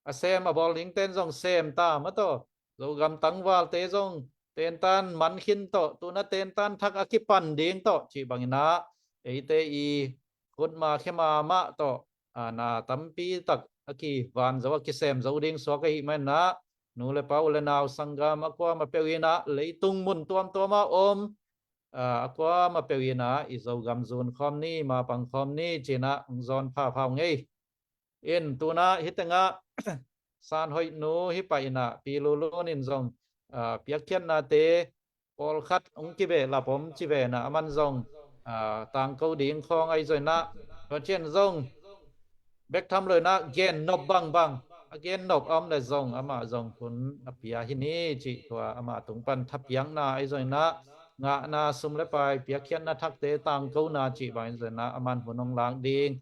A sem a bawl dingte'n zong sem ta, mataw. Zogam tangvalte zong tentan man khin tawh, tu-in ah tentan thak a kipan ding tawh cih bangin ah, eite i khutma khema mah tawh, ah, na tampi tak a kivan zo, a kisem zo ding suak ahih manin ah, nu le pa, u le nau, sanggam a kuamah peuh in ah, leitung mun tuamtuam ah om, ah, a kuamah peuh in ah i Zogam zun khawm ni, mapang khawm ni ci-in ah hong zawn phapha ung ei. In tu-in ah hih teng ah San Hoih nu hih pah in ah Pi Lulun in zong, ah, piakkhiatnate pawlkhat hong kibehlap om ci ve in ah, aman zong, ah, tangko ding khawng ahi zongin ah, tua ciang zong bek tham lo-in ah gen nop bangbang, a gen nop a om leh zong amah zong hun a pia hi ni cih, tua amah tung pan thapiakna ahi zongin ah, ngahna, sum le pai, piakkhiatna thakte tangkona cih bang ahi zongin ah aman hun hong lak ding.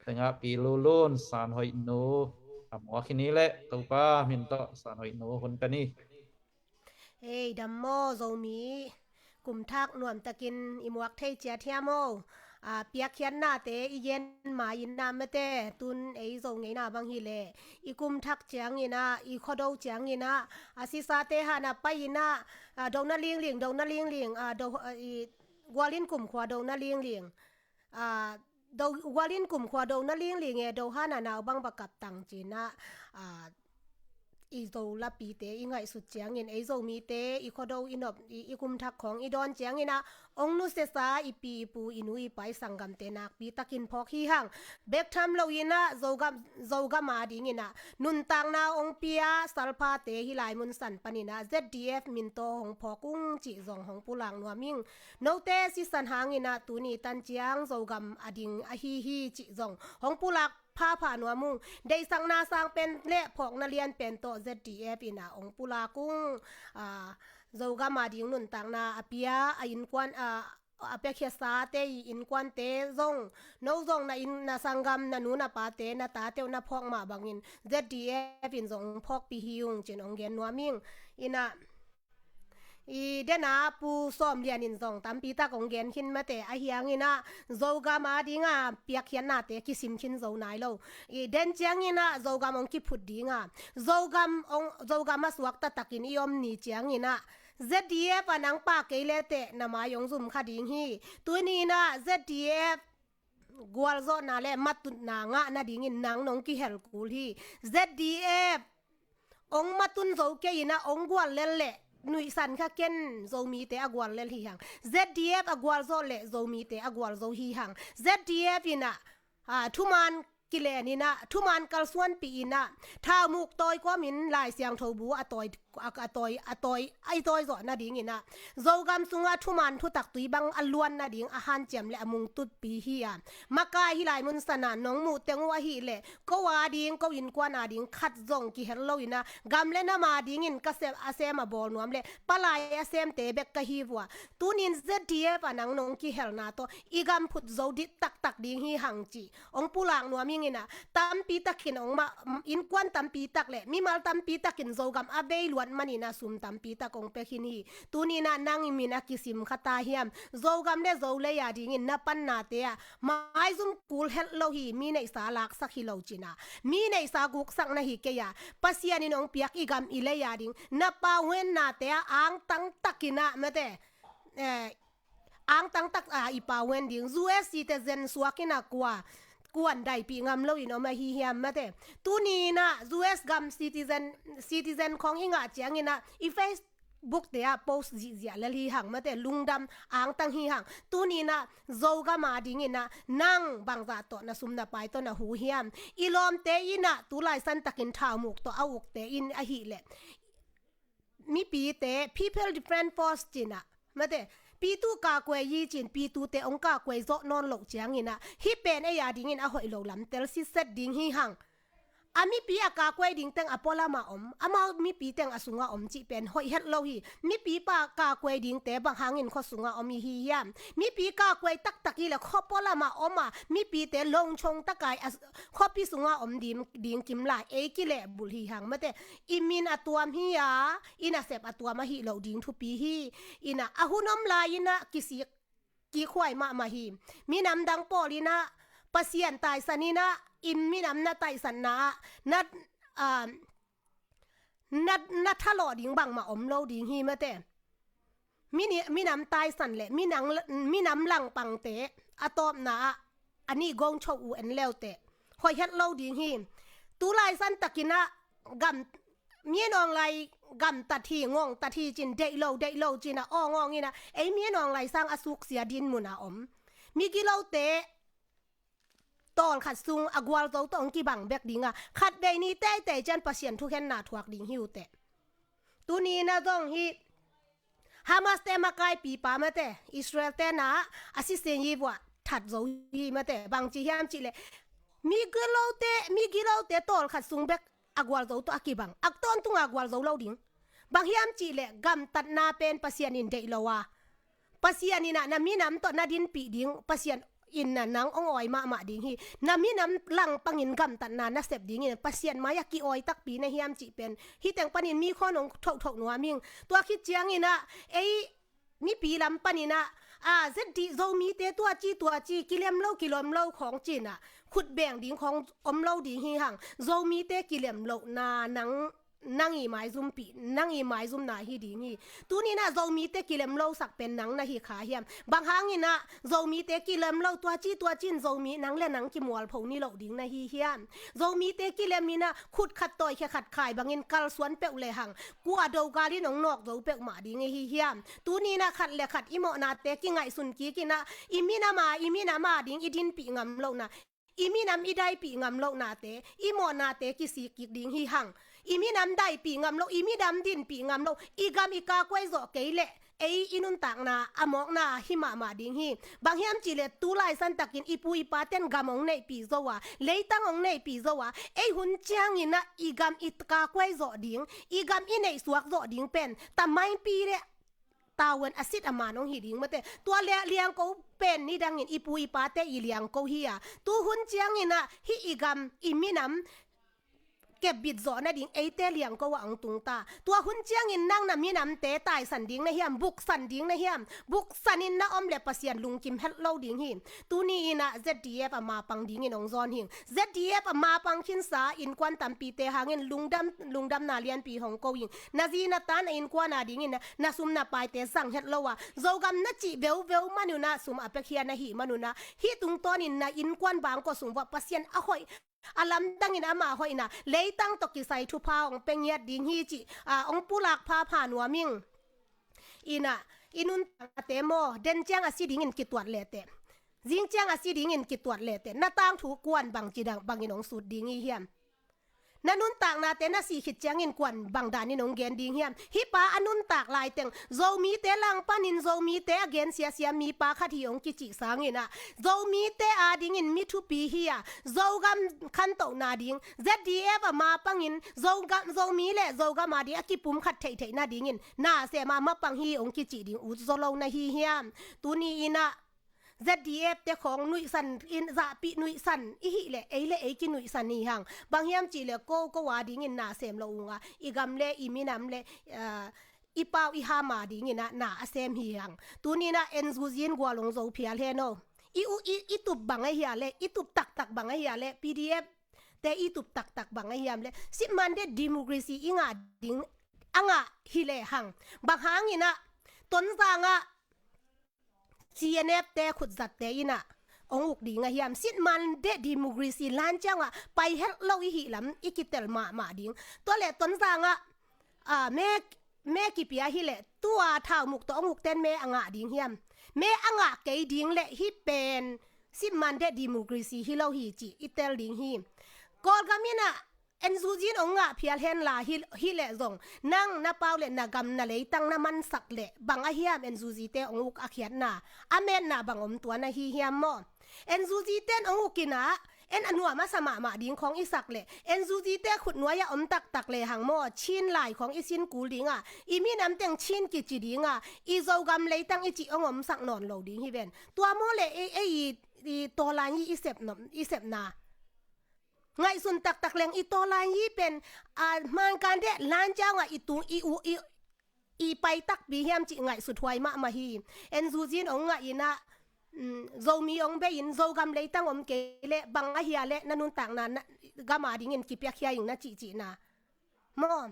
Teng ah Pi Lulun, San Hoih nu a muak hi ni leh, Topa min tawh San Hoih nu hun pia ni. Ei, dam maw Zomi, kum thak nuamtakin i muak thei ciat hiam aw? Ah, piakkhiatnate i gen ma-in ah mate, tu-in ei Zo ngeina bang hi leh, i kum thak ciangin ah, i Khuado ciangin ah, a sisate hahna pai-in ah, ah, dona lingling, dona lingling, ah, do, ah, i Gualin kumkhua dona lingling. Ah, do, Gualin kumkhua dona lingling e, do hahna nau bang ba kap tang ci-in ah, ah, i Zo lapite i ngaihsut ciangin, ei Zomite i khuado i nop, i, i kumthak khawng i dawn ciangin ah, ong nusiasa i pi i pu, i nu i pa, i sanggamte nakpi takin phawk hi hang. Bek tham loin ah, Zogam, Zogam adingin ah nuntakna ong pia salphate hih lai mun san panin ah Z D F min tawh hong phawk ung cih zong hong pulak nuam ing. Note sisan hangin ah tuni tan ciang Zogam ading ahi hi cih zong hong pulak phapha nuam ung. Deihsakna sang pen le phawkna lian pen tawh Z D F in ah ong pulak ung. Ah, Zogam ading nuntakna a pia, a innkuan, ah, a piakhiasate i innkuante zong, no zong na inn, na sanggam, na nu na pate, na tate uh na phawk mah bangin Z D F in zong phawkpih hi ung cin ong gen nuam ing. In ah, i dena Pu Sawm Lian in zong tampi tak ong gen khin mate, ahi hangin ah Zogam ading a piakkhiatnate kisim khin zo nai lo. I den ciangin ah Zogam ong kiphut ding a, Zogam ong, Zogam a suakta takin i om ni ciangin ah Z D F a nang pa kei le teh na mai ong zum kha ding hi. Tuni in ah Z D F gualzawhna le matutna ngah nadingin nang nong kihel kul hi. Z D F ong matun zo kei in ah ong guallel le nuihsan kha ken, Zomite a guallel hi hang. Z D F a gualzawh le Zomite a gualzo hi hang. Z D F in ah, ah, thuman kilen in ah, thuman kalsuanpih in ah, thaumuk tawi kawmin Lai Siangtho bu a tawi, a, a tawi, a tawi, a i tawi zawh nadingin ah, Zogam sungah thuman thutak tui bang a luan nading a hanciam le a mungtutpih hi a, makai hih lai mun sana nong muh teng uh ahih leh, ko ading, ko innkuan ading khat zong kihel lo in ah, gam le nam adingin ka sem, a sem a bawl nuam le palai a semte bek ka hi vua. Tunin Z D F a nang nong kihelna tawh i gam phut zo dih taktak ding hi hang ci ong pulak nuam ing in ah, tampi takin ong ma, innkuan tampi tak le mimal tampi takin Zogam a vei luat manin ah sum tampi tak ong pia khin hi. Tuni in ah nang i min a kisim kha ta hiam? Zogam le Zolei adingin na pannate ah maizum kul het lo hi, mi neihsa laksak hi lo cin ah, mi neihsa guksak na hi kei a, Pasian in ong piak i gam i lei ading na paunennate ah angtang takin ah mate, eh, angtang tak a i pauen ding. U S citizen suak in ah kua, kuan daipih ngam loin om ahi hiam mate? Tuni in ah U S gam citizen, citizen khawng i ngah ciangin ah i Facebook te ah post zihziah lel hi hang mate, lungdam angtang hi hang. Tuni in ah Zogam adingin ah nang bangzah tawh na sum na pai tawh na hu hiam? I lawmte in ah tu lai san takin thaumuk tawh a ukte in ahih leh mipite, People Defense Force cin ah mate, pitu kakuai i cin, pitute ong kakuai zawh nawn loh ciangin ah hih pen ei adingin a hoih lo lam tel sitset ding hi hang. A mipi a kakuai ding teng a pualam a om, amau mipi teng a sungah om cih pen hoih het lo hi. Mipi pa kakuai dingte bang hangin khua sungah om i hi hiam? Mipi kakuai taktak i le khua pualam a om a mipite longchong takai a khuapi sungah om ding, ding kim lai, ei kilehbulh hi hang mate. I min a tuam hi a, i nasep a tuam ahi lo ding thupi hi. In ah a hun om lai in ah kisik kikhuai mahmah hi. Minam dang pawl in ah Pasian taisan in ah, i minam na taisanna ah na, ah, na, na thalawh ding bangmah om lo ding hi mate. Mini, minam taisan le minam, minam langpangte a tawpna ah a nih gongcho uh en leute hoih het lo ding hi. Tu lai san takin ah gam, Myanmar lai gamtat hi, ngongtat hi cin, deih lo, deih lo cin ah, aw ngawng in ah, ei Myanmar lai sang a suksia din mun a om migilote tawlkhat sung a gualzo tawh ong kibang bek ding a, khatvei ni teitei cian Pasian thukhenna thuak ding hi uh teh. Tuni in ah zong hih Hamas te makaipipa mate, Israel te na a sisin hi vua that zo hi mate. Bangci hiam cih leh migilote, migilote tawlkhat sung bek a gualzo tawh a kibang, a tawntung a gualzo lo ding. Bang hiam cih leh gamtatna pen Pasian in deih lo a, Pasian in ah na minam tawh na dinpih ding, Pasian in ah nang ong awi mahmah ding hi. Na minam langpangin gamtatna na sep dingin Pasian mai-ah ki-awi takpi na hiam cih pen hih teng panin mi khawn ong thohthoh nuam ing. Tua khit ciangin ah ei mipi lam panin ah, a, Z D F Zomite tua ci, tua ci, kilem lo, kilawm lo khawng cin ah khut beng ding khawng om lo ding hi hang. Zomite kilem lohna nang nang i maizumpih, nang i maizumna hi ding hi. Tuni-in ah Zomite kilem lo sak pen nang na hi kha hiam? Bang hangin ah Zomite kilem lo, tua ci tua ci-in Zomi nang le nang kimualpho ni lo ding na hi hiam? Zomite kilem in ah khut khat tawi khe khat khai bangin kalsuan peuh le hang kua do galin hong nawk zo peuhmah ding i hi hiam? Tuni-in ah khat le khat i mawhnate kingaihsun kik in ah i minam a, i minam a ding i dinpih ngam lohna, i minam i daipih ngam lohnate, i mawhnate kisik kik ding hi hang. I minam daipih ngam lo, i minam dinpih ngam lo, i gam i kakuai zawh kei leh ei i nuntakna a mawkna hi mahmah ding hi. Bang hiam cih leh tu laisan takin i pu i pate'n gam hong neihpih zo a, leitang hong neihpih zo a, ei hun ciangin ah i gam i kakuai zawh ding, i gam i neihsuak zawh ding pen tamaipi le tavuan a sit a man hong hi ding mate. Tua le liangko pen nidangin i pu i pate i liangko hi a, tu hun ciangin ah hih i gam i minam kepbit zawh nading eite liangko ah hong tung ta. Tua hun ciangin nang na minamte taisan ding na hiam, buksan ding na hiam? Buksanin na om le Pasian lungkim het lo ding hi. Tuni-in ah Z D F a mapang dingin hong zawn hing. Z D F a mapang khinsa innkuan tampite hangin lungdam, lungdamna lianpi hong ko hing. Na zi na ta na innkuan a dingin na, na sum na paite zang het lo a, Zogam na cih veuveu man un ah, sum a piakhia na hih man un ah, hih tungtawnin na innkuan bangkua sung uah Pasian a hoih, a lamdangin ama hoihna, leitang tawh kisai thupha hong pia ngiat ding hi cih, a, hong pulak phapha nuam ing. In ah, i nuntaknate maw, den ciang a si dingin kituat leteh, zing ciang a si dingin kituat leteh, na tangthu kua'n bangci dang bangin hong sut ding hi hiam? Na nuntaknate na sih khit ciangin kua'n bang danin hong gen ding hiam? Hih pa a nuntak laiteng Zomite langpanin Zomite a gen siasia mipa khat hi hong kicih sangin ah, Zomite a dingin mi thupi hi a, Zogam khantohna ding, Z D F a mapangin Zogam, Zomi le Zogam a ding a kipumkhat theihtheih nadingin na sem a mapang hi hong kicih ding ut zaw lo na hi hiam? Tuni-in ah Z D F te khawng nuihsan in, zahpih nuihsan i hih leh ei le ei kinuihsan hi hang. Bang hiam cih leh ko ko a dingin na sem lo ung a, i gam le i minam le, ah, i pau i ham a dingin ah na a sem hi hang. Tuni-in ah N U G in gual hong zo phial hen aw. I u, i, i tup bang a hia leh, i tup taktak bang a hia leh, P D F te i tup taktak bang a hiam leh, sihmande democracy i ngah ding a ngah hi leh hang. Bang hangin ah Tonzang ah C N F te khutzatte in ah hong uk ding a hiam? Sihmande democracy lan ciang ah pai het lo i hih lam i kitel mahmah ding. Tua leh Tonzang ah, ah, me, me kipia hi leh, tua thaumuk tawh hong ukte'n me a ngah ding hiam? Me a ngah kei ding leh hih pen sihmande democracy hi lo hi cih i tel ding hi. Kawlgam in ah N U G in hong ngah phial hen la hi, hi leh zong, nang na pau le na gam na leitang na mansak leh bang a hiam N U G te hong uk a khiatna, a metna bang om tua na hi hiam maw? N U G te'n hong uk in ah, en a nuam a sa mahmah ding khawng i sak leh, N U G te khutnuai ah om taktak leh hang maw, Chin lai khawng i sin kul ding a, i minam teng Chin kici ding a, i Zogam leitang i cih hong omsak nawn lo ding hi ven. Tua maw leh ei, ei i, i tawlan i, i sep nop, i sepna ngaihsun taktak leng i tawlan i pen, a, hmangkandeh lan ciang ah i tung, i u, i, i pai takpi hiam cih ngaihsut huai mahmah hi. N U G in hong ngah in ah, um, Zomi hong bei in, Zogam leitang om kei leh bang a hia leh na nuntakna, na gam a dingin kipiakhia ing na cihcihna maw?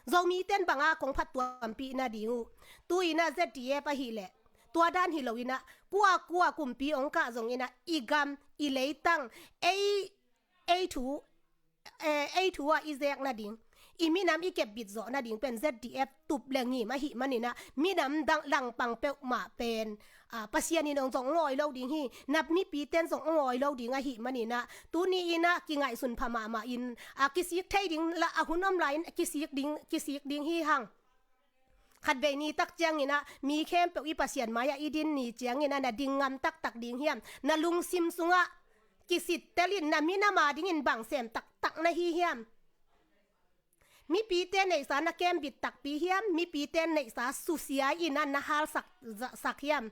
Zomite'n bang a kong phattuampih nading uh? Tu-in ah Z D F ahih leh tua dan hi lo in ah, kuakua kumpi hong kah zongin ah, i gam, i leitang, ei, ei thu, eh, ei thu ah i zek nading, i minam i kepbit zawh nading pen Z D F tup le ngim ahih manin ah, minam dang langpang peuhmah pen, ah, Pasian in hong zong hong awi lo ding hi, na mipite'n zong hong awi lo ding ahih manin ah, tuni-in ah kingaihsun pha mahmah in, ah, kisik thei ding la, a hun om lai-in kisik ding, kisik ding hi hang. Khatvei ni tak ciangin ah, mi khempeuh i Pasian mai-ah i din ni ciangin ah, na ding ngam taktak ding hiam? Na lungsim sungah kisittelin na minam a dingin bang sem taktak na hi hiam? Mipite neihsa na kembit takpi hiam? Mipite neihsa susia in ah na halsak, sak hiam?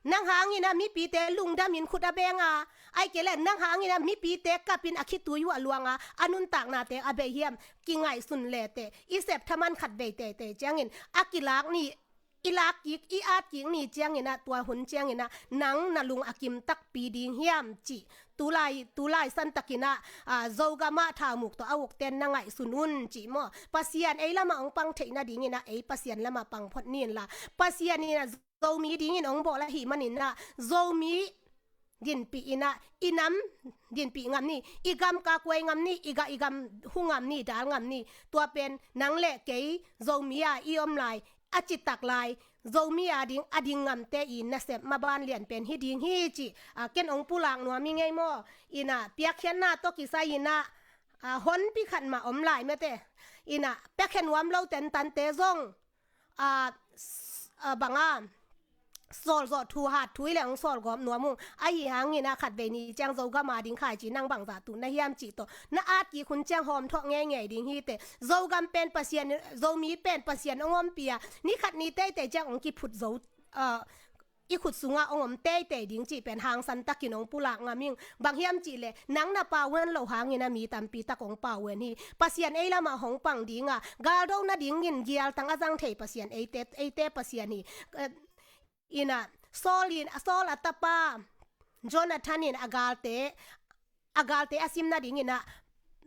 Nang hangin ah mipite lungdamin khut a beng a, ahih kei leh nang hangin ah mipite kapin a khitui uh a luang a, a nuntaknate a bei hiam? Kingaihsun leteh, i sep thaman khatvei teitei ciangin a kilak ni, i lak kik, i at kik ni ciangin ah, tua hun ciangin ah, nang na lung a kim takpi ding hiam cih, tulai, tulai santakin ah, aa, Zogamah thaumuk tawh a ukten na ngaihsun un cih maw. Pasian ei lamah hong pang theih nadingin ah, ei Pasian lamah pang phot ni inla. Pasian in ah Zomi dingin hong bawl ahih manin ah, Zomi dinpih in ah, i nam dinpih ngam ni, i gam kakuai ngam ni, i gah i gam hu ngam ni, dal ngam ni. Tua pen nang le kei Zomi a i om lai, a citak lai, Zomi a ding, a ding ngamte i nasep maban lian pen hi ding hi cih, a, ken hong pulak nuam hi ngei maw. In ah piakkhiatna tawh kisai in ah, a, honpi khat mah om lai mate. In ah piakkhiat nuam lo tentante zong, a, s-, a, bang a, sawlzawh thu hat thu i le hong sawlgawp nuam ung. Ahi hangin ah khatvei ni ciang Zogam a ding khaici nang bangzah tuh na hiam cih tawh na at kik hun ciang hawm thawh ngeingei ding hi teh. Zogam pen Pasian, Zomi pen Pasian hong ompih a, ni khat ni teitei ciang hong kiphut zo, a, i khut sungah hong om teitei ding cih pen hangsan takin hong pulak ngam ing. Bang hiam cih leh nang na pauan lo hangin ah mi tampi tak hong pauan hi. Pasian ei lamah hong pang ding a, galdo nadingin gialtang a zang thei Pasian eite, eite Pasian hi. Eh, in ah, Saul in, Saul a tapa Jonathan in a galte, a galte a sim nadingin ah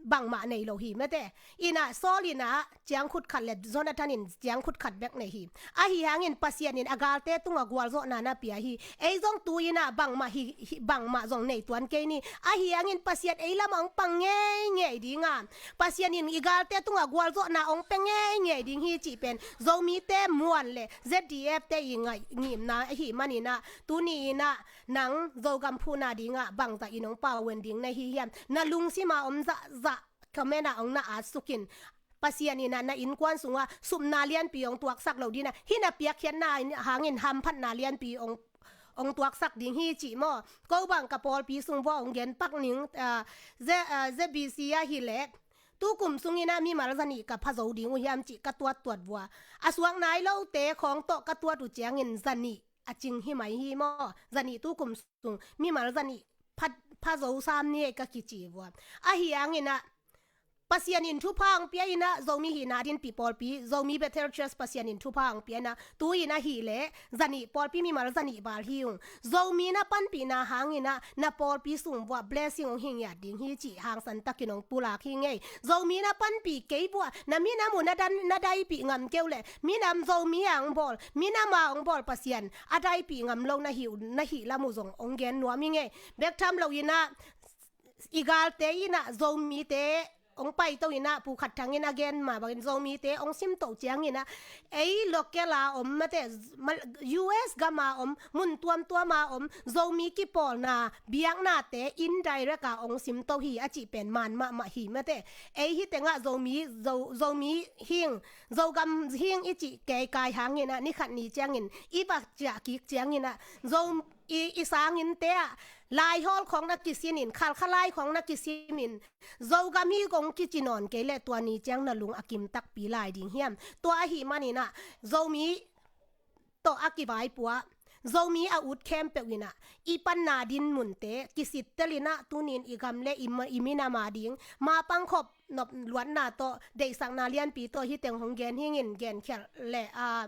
bangmah nei lo hi mate. In ah Saul in ah ciangkhut khat le Jonathan in ciangkhut khat bek nei hi. Ahi hangin Pasian in a galte tungah gualzawhna na pia hi. Ei zong tu in ah bangmah hi, hi, bangmah zong nei tuan kei ni. Ahi hangin Pasian ei lamah hong pang ngeingei ding a, Pasian in i galte tungah gualzawhna hong pia ngeingei ding hi cih pen Zomite muan le Z D F te i ngaih ngimna ahih manin ah, tuni in ah nang Zogam phuhna dingah bangzah in hong pauan ding na hi hiam? Na lungsim a om zahzah comment ah hong na at suk in. Pasian in ah na innkuan sungah supna lianpi hong tuaksak lo ding a, hih na piakkhiatna hangin hamphatna lianpi hong, hong tuaksak ding hi cih maw. Ko bang ka pawlpi sung vua hong gen pak ning, ah, Z-, ah, Z B C ahih leh, tu kum sungin ah mimal zanih ka pha zo ding uh hiam cih ka tuattuat vua. A suak nai lote khawng tawh ka tuat uh ciangin zanih a cing hi mai hi maw. Zanih tu kum sung mimal zanih pha, pha zo sam ni ei ka kici vua. Ahi hangin ah Pasian in thupha hong pia in ah, Zomi hihna dinpih pawlpi, Zomi Bethel Church Pasian in thupha hong pia in ah, tu in ahih leh zanih pawlpi mimal zanih bal hi ung. Zomi na panpihna hangin ah na pawlpi sung vua blessing hong hi ngiat ding hi cih hangsan takin hong pulak hi ngei. Zomi na panpih kei vua, na minam uh na dan, na daipih ngam keu leh, minam Zomi a hong bawl, minam a hong bawl Pasian a daipih ngam lo na hih uh, na hih lam uh zong hong gen nuam hi ngei. Bek tham lo in ah, i galte in ah Zomite hong paito in ah, Pu Khat Thang in a gen mah bangin Zomite hong simto ciangin ah, ei local a om mate, Mal-, U S gam a om, mun tuamtuam a om Zomi kipawlna biaknate indirect a hong simto hi a cih pen man mahmah hi mate. Ei hih tengah Zomi, Zo-, Zomi hing, Zogam hing i cih keikai hangin ah, ni khat ni ciangin i va ciah kik ciangin ah, Zo-, i, i sanginnte ah laihawl khawng na kisimin, khalkhalai khawng na kisimin, Zogam hi kong kici nawn kei leh tua ni ciang na lung a kim takpi lai ding hiam? Tua ahih manin ah Zomi tawh a kivaipuak, Zomi a ut khempeuh in ah i panna din munte kisittel in ah, tunin i gam le i ma-, i minam a ding mapang khop nop luatna tawh, deihsakna lianpi tawh hih teng hong gen hingin, genkhialh le, a,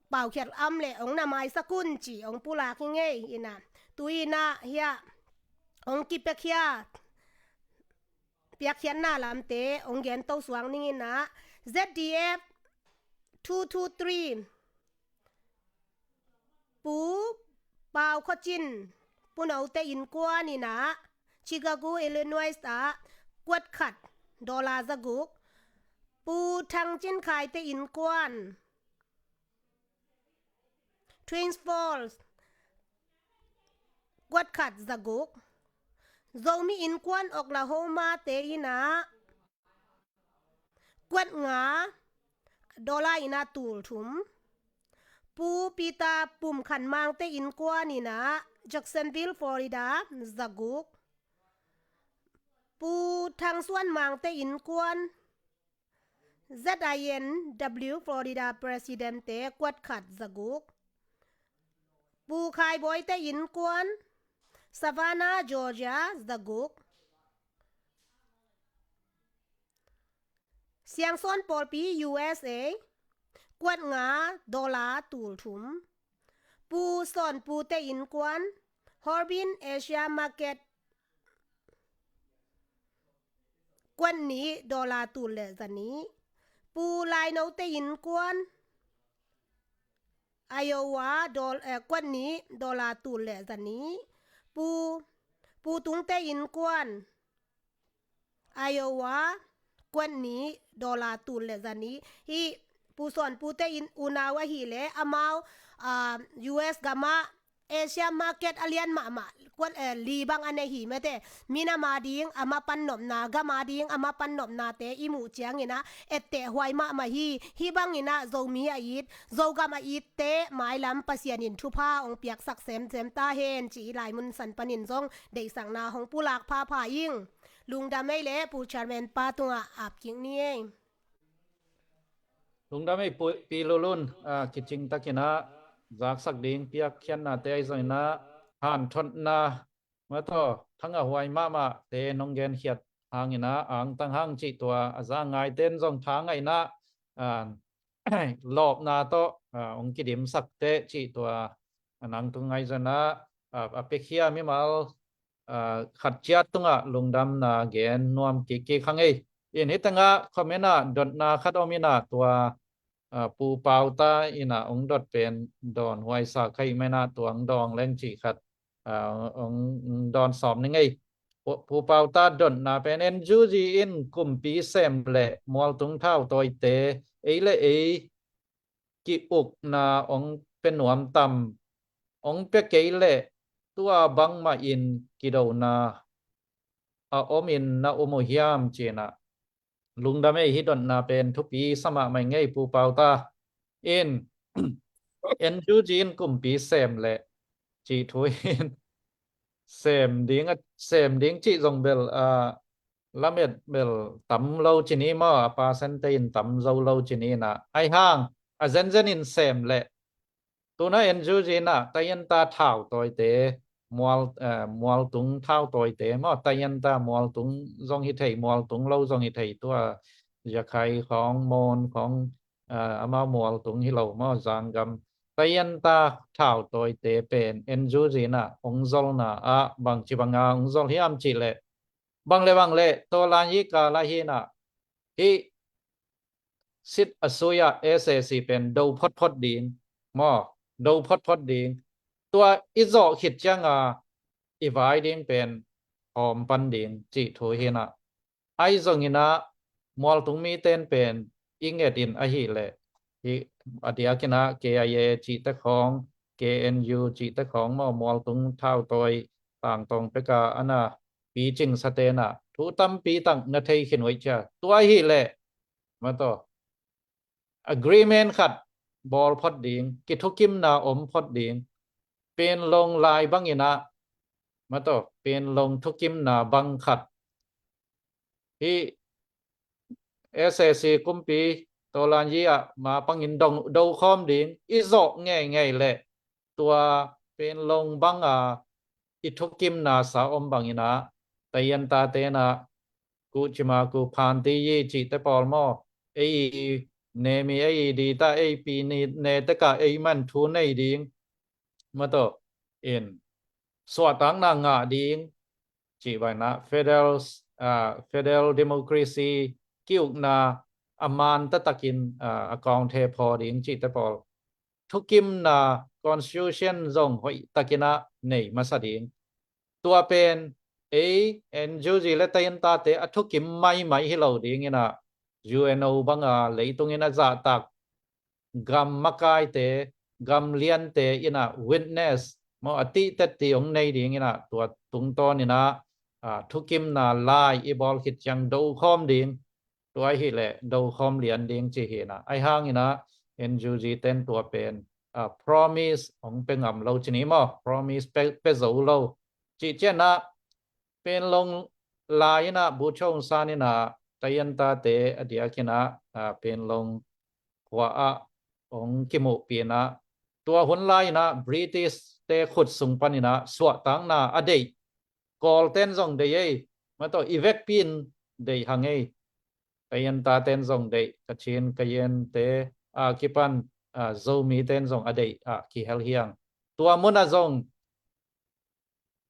paukhialh om leh hong na maisak un ci hong pulak hi ngei. In ah, tu in ah hiah hong kipiakhia, piakkhiatna lamte hong gento suak ning in ah, Z D F two two three, Pu Pau Khua Cin, Pu Note innkuan in ah, Chicago, Illinois ah kuat khat, dollar za guk. Pu Thang Cin Khai te innkuan, Twin Falls, kuat khat za guk. Zomi innkuan Oklahoma te in ah kuat nga, dollar in ah tul thum. Pu Peter Pum Khan Mang te innkuan in ah Jacksonville, Florida, za guk. Pu Thang Suan Mang te innkuan, Z I N W Florida President te kuat khat za guk. Pu Khai Bawi te innkuan, Savannah, Georgia, za guk. Siangsawn pawlpi, U S A, kuat nga, dollar tul thum. Pu Sawn Pu te innkuan, Horbin Asia Market, kuat nih, dollar tul le za nih. Pu Laino te innkuan, Iowa, dol-, eh, kuat nih, dollar tul le za nih. Pu, Pu Tung te innkuan, Iowa, kuat nih, dollar tul le za nih. Hih Pu Sawn Pu te in unau ahih leh amau, ah, U S gam ah Asia Market a lian mahmah, kuat, eh, li bang a nei hi mate. Min ama ding, ama pannopna, gam a ding, ama pannopnate i muh ciangin ah etteh huai mahmah hi. Hih bangin ah Zomi a it, Zogam a itte mailam Pasian in thupha hong piaksak semsem ta hen ci-in laimun san panin zong deihsakna hong pulak phapha ing. Lungdam ei leh Pu Chairman pa tungah ap kik ni ei. Lungdam ei Pu, Pi Lulun, ah, kicing takin ah zaksak ding piakkhiatnate ahi zongin ah hanthotna, mataw, thangahhuai mahmahte nong genkhiat hangin ah angtang hang cih tua a za ngaite in zong tha ngaihna, ah, lawpna tawh, ah, hong kidimsak teh cih tua a nang tung ngaihzon ah, ah, a piakhia mimal, ah, khat ciat tungah lungdamna gen nuam kikkik hang ei. In hih tengah comment ah dotna khat om in ah tua, ah, Pu Pau ta in ah hong dot pen dawnhuai sa kha ahih manin ah tua hong dawng leng cih khat, ah, hong dawn sawm ning ei. Pu, Pu Pau ta dotna pen N U G in kumpi sem leh mualtung thautawite ei le ei ki-ukna hong pia nuam tam, hong pia kei leh tua bangmah in kidona a om in na um uh hiam ci-in ah. Lungdam ei, hih dotna pen thupi sa mahmah ing ei Pu Pau ta. In N U G in kumpi sem leh cih thu in sem ding a, sem ding cih zong bel, ah, lamet bel tam lo ci ni maw, a percent te in tam zo lo ci ni in ah. Ahi hang a zenzen in sem leh tuna N U G in ah tayenta thautawite, mual, eh, mualtung thautawite maw, tayenta mualtung zong hi thei, mualtung lo zong hi thei, tua Yakhai khawng, Mon khawng, eh, amau mualtung hi lo maw, Zangam. Tayenta thautawite pen N U G in ah hong zolna ah bangci banga hong zol hiam cih leh, bang le bang le tawlan hih kal ah hi in ah, hih sit a sui ah S A C pen do photphot ding maw, do photphot ding. Tua i zawh khit cianga i vai ding pen hawm pan ding cih thu hi in ah. Ahi zongin ah mualtung mite in pen i nget in ahih leh, hih a diakin ah K I A cihte khawng, K N U cihte khawng maw, mualtung thautawi tangtawng peka a na picing sate in ah thu tampi tak na thei khin uh ei cia. Tua ahih leh, mataw, agreement khat bawl phot ding, kithukimna om phot ding, Panglong lai bangin ah, mataw, Panglong thukimna bang khat hih S A C kumpi tawlan yi ah ma pangin dong, do khawm ding i zawh ngeingei leh tua Panglong banga i thukimna sa om bangin ah, tayenta te in ah, kucima ku phanti yi cihte pawl maw, ei nemi ei di ta, ei pi ni ne teka ei man thu nei ding, mataw, in suahtakna ngah ding cih bangin ah, federal, ah, federal democracy ki-ukna a man taktakin, ah, a kawngte phaw ding cihte pawl, thukimna constitution zong hoih takin ah nei masa ding. Tua pen ei N U G le tayentate a thukim maimai hi lo dingin ah, U N O banga leitungin a zahtak gam makaite, gam liante in ah witness maw, a tihtet ti hong nei dingin ah, tua tungtawnin ah, ah, thukimna lai i bawl khit ciang do khawm ding, tua ahih leh do khawm lian ding ci hi in ah. Ahi hangin ah N U G ten tua pen, ah, promise hong pia ngam lo ci ni maw, promise pia, pia zo lo. Cih ciangin ah Panglong lai in ah Bogyoke Aung San in ah tayentate a diakin ah, ah, Panglong khua ah hong kimuhpih in ah, tua hun lai in ah British te khut sung panin ah suahtakna a deih, Kawlten zong deih ei, mataw, i vekpi in deih hang ei. Tayentaten zong deih, Kachin, Kayente, a kipan a Zomi ten zong a deih a kihel hiang. Tua mun a zong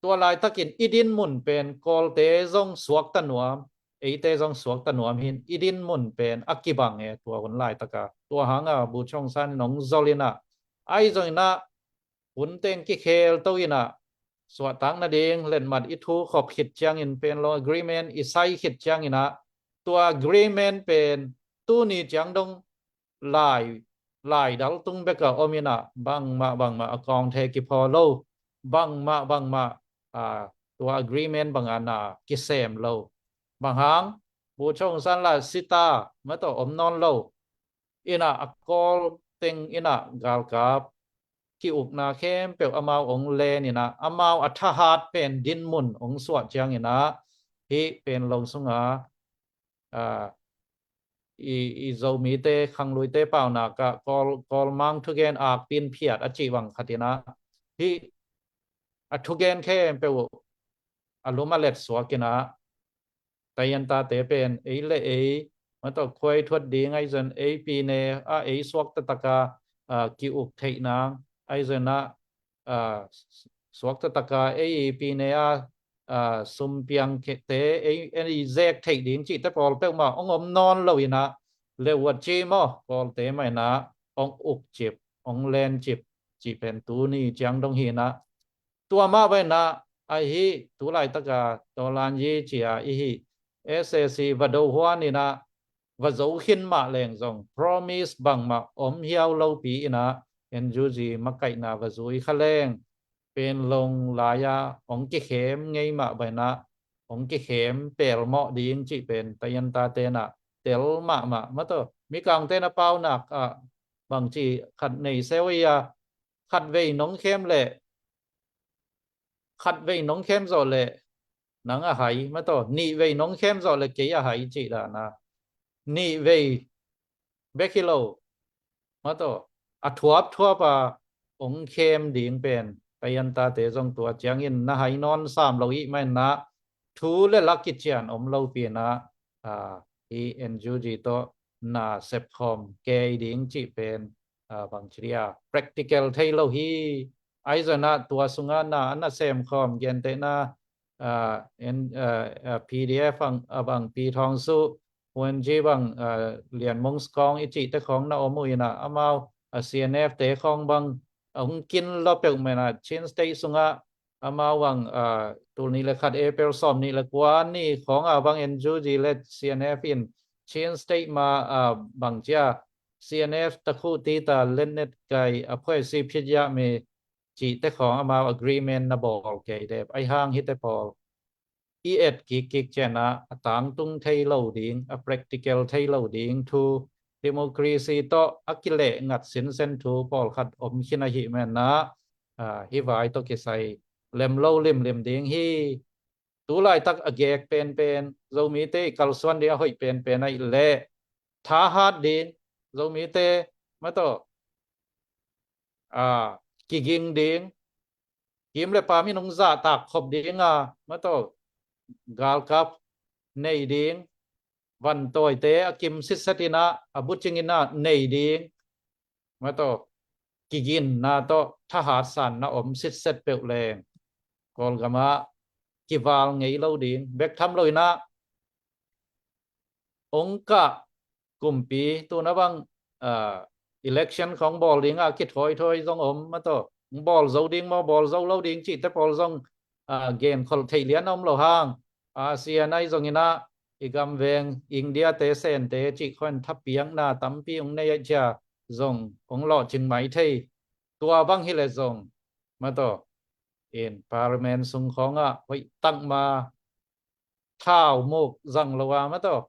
tua laitakin i din mun pen Kawlte zong suakta nuam, eite zong suakta nuam hin i din mun pen a kibang e tua hun laitaka. Tua hanga Bu Chong San in hong zol inah, ahi zong inah hun teng kikhel to inah suahtak nading letmat i thu khop khit ciangin pen long agreement i sai khit ciang inah tua agreement pen tuni ciang dong lai, lai dal tung beka om inah bangmah bangmah a kawngthe kiphaw lo, bangmah bangmah a tua agreement banga na kisem lo. Bang hang? Bu Chong San la sita mataw om nawn lo inah a Kawl teng inah galkap ki-ukna khempeuh amau ong len inah amau a thahat pen din mun ong suah ciang inah hih pen long sunga a, i, i Zomite khangluite paunak ah Kawl, Kawlmang thugen akpin phiat a cih bang khat inah hih a thugen khempeuh a lum a let suak inah Tayantate pen ei le ei mataw khuai thuat ding ahi zon ei pine a ei suakta taka a, ki-uk theih nang ahi zon ah a, suakta taka ei pine a, a sumpiang khete ei, ei zek theih ding cihte pawl peuhmah ong om nawn lo inah leuat ci maw Kawlte mah inah ong uk cip ong len cip cih pen tuni ciang dong hi inah tua mah bang inah ahi tu laitaka Tawlanyi cia i hih S A C va do huan inah va zo khin mah leng zong promise bangmah om hiau lopi inah N U G makaihna va zui kha leng pen long lai-a ong kikhem ngei mah bang inah ong kikhem pelmawh ding cih pen Tayantate inah tel mahmah mataw Mikangte na paunak ah bangci khat nei seu ia khat vei nong khem leh khat vei nong khem zawh leh nang a hai mataw nih vei nong khem zawh leh kei a hai cih dana nih vei bek hi lo mataw a thuap thuap a ong khem ding pen Tayantate zong tua ciangin na hai nawn sam lo ih mah inah thu le lak kician om lopi inah a, i N U G tawh na sepkhawm kei ding cih pen a, bangci dia practical thei lo hi. Ahi zon ah tua sungah na a na semkhawm gentehna a, en, a, a, P D F ang, a bang Pi Thawng Suh, U N G bang a, Lian Mung Skawng i cihte khawng na om uh inah amau a, C N F te khawng bang a hong kin lo peuh mah inah Chin State sungah amau bang a, tul nih le khat April sawm nih le kua ni khawng a bang N U G le C N F in Chin State ma a, bang cia C N F takhuh tita letnet kai a phuaisi phit yah me cihte khawng amau agreement na bawl kei dep ahi hang hite pawl i et kikkik cianah a tangtung thei lo ding a practical thei lo ding thu democracy tawh a kileh ngat sinsen thu pawlkhat om khin ahih manah a, hih vai tawh kisai lem lo limlim ding hi. Tu laitak a gek penpen Zomite i kalsuan ding a hoih penpen ahih leh thahat ding Zomite mataw a, kiging ding kim le pam in hong zahtak khop ding a mataw galkap nei ding vantawite a kim sitset inah a bucing inah nei ding mataw kiginna tawh thahatsanna om sitset peuh leng Kawlgamah kival ngei lo ding bek tham lo inah ong kah kumpi tuna bang a, election khawng bawl ding a kithawithawi zong om mataw ong bawl zo ding maw bawl zo lo ding cihte pawl zong a, genkholh theih lian a om lo hang a, ASEAN ahi zong inah i gamveng India te Sente cih khuan thapiakna tampi ong nei aih cia zong ong lawhcing mai thei. Tua bang hileh zong mataw in parliament sung khawngah hoih takma thau muk zang lo a mataw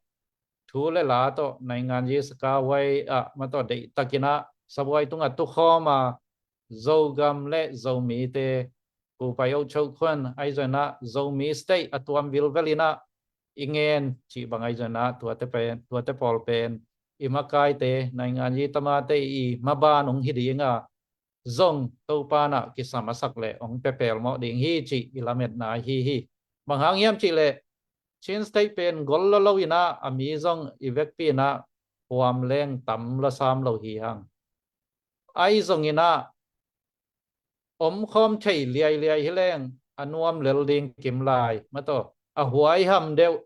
thu le la tawh naingan yi saka wai ah mataw deihtakinah sabuai tungah tukhawm a Zogam le Zomite kupai oh chokhuan ahi zon inah Zomi state a tuam vilvel inah i ngen cih bang ahi zon inah tuate pen tuate pawl pen i makaite naingan yi tamate i maban ong hi ding a zong Topa nah kisam a sak le ong pepel mawh ding hi cih i lametna hi hi. Bang hang hiam cih leh Chin State pen gol lo lo inah a mi zong i vekpi inah huam leng tam lua sam lo hi hang. Ahi zongin ah omkhawm thei liailiai hi leng a nuam lel ding kim lai mataw. A huaiham deuh,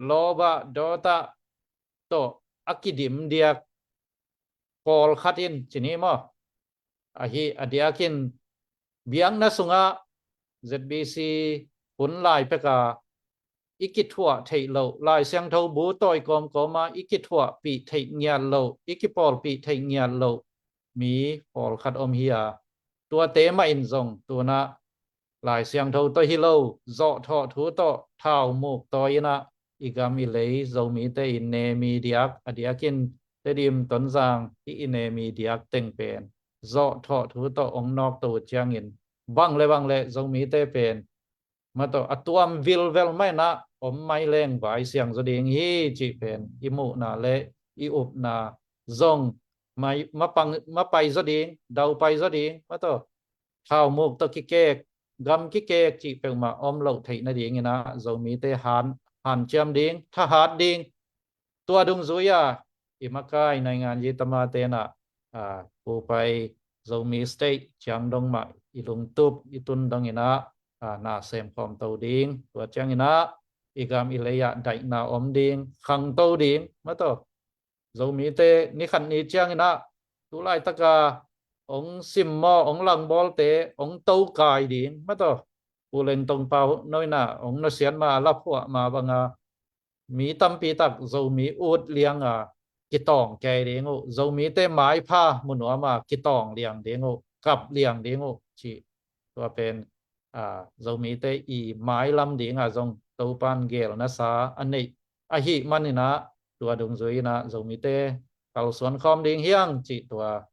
lawbah dawtah tawh a kidim diak pawlkhat in ci ni maw? Ahi a diakin biakna sungah Z B C hun lai peka i kithuah theih loh, Lai Siangtho bu tawi kawmkawma i kithuahpih theih ngiat loh, i kipawlpih theih ngiat loh mi pawlkhat om hi a, tuate mah in zong tunah Lai Siangtho tawh hi lo, zawhthawh thu tawh thaumuk tawi inah i gam i lei Zomite i nemi diak a diakin Tedim, Tonzang i i nemi diak teng pen zawhthawh thu tawh ong nawkto uh ciangin bang le bang le Zomite pen mataw a tuam vilvel mah inah om mai leng vai siang zaw ding hi cih pen i muhna le i upna zong mai, mapang, mapai zaw ding, daupai zaw ding mataw. Thaumuk tawh kikek, gam kikek cih peuhmah om loh theih nadingin ah Zomite han, hanciam ding, thahat ding. Tua dungzui a i makai naingan yi tamate inah, a, Pu Pai Zomi State ciang dong mah i lungtup i tun dongin ah, a, na semkhawm to ding. Tua ciangin ah i gam i lei ah daihna om ding, khangto ding mataw. Zomite ni khat ni ciangin ah tu laitaka ong simmaw, ong langbawlte ong tokai ding mataw. Pu Leng Tong Pau no inah ong nasiat ma a laphuah ma banga mi tampi tak Zomi ut lianga kitawng kei ding uh, Zomite maipha munuama kitawng liang ding uh, kap liang ding uh cih tua pen, a, Zomite i mailam dinga zong Topan gelna sa a neih ahih maninah tua dungzui inah Zomite kalsuan khawm ding hiang cih tua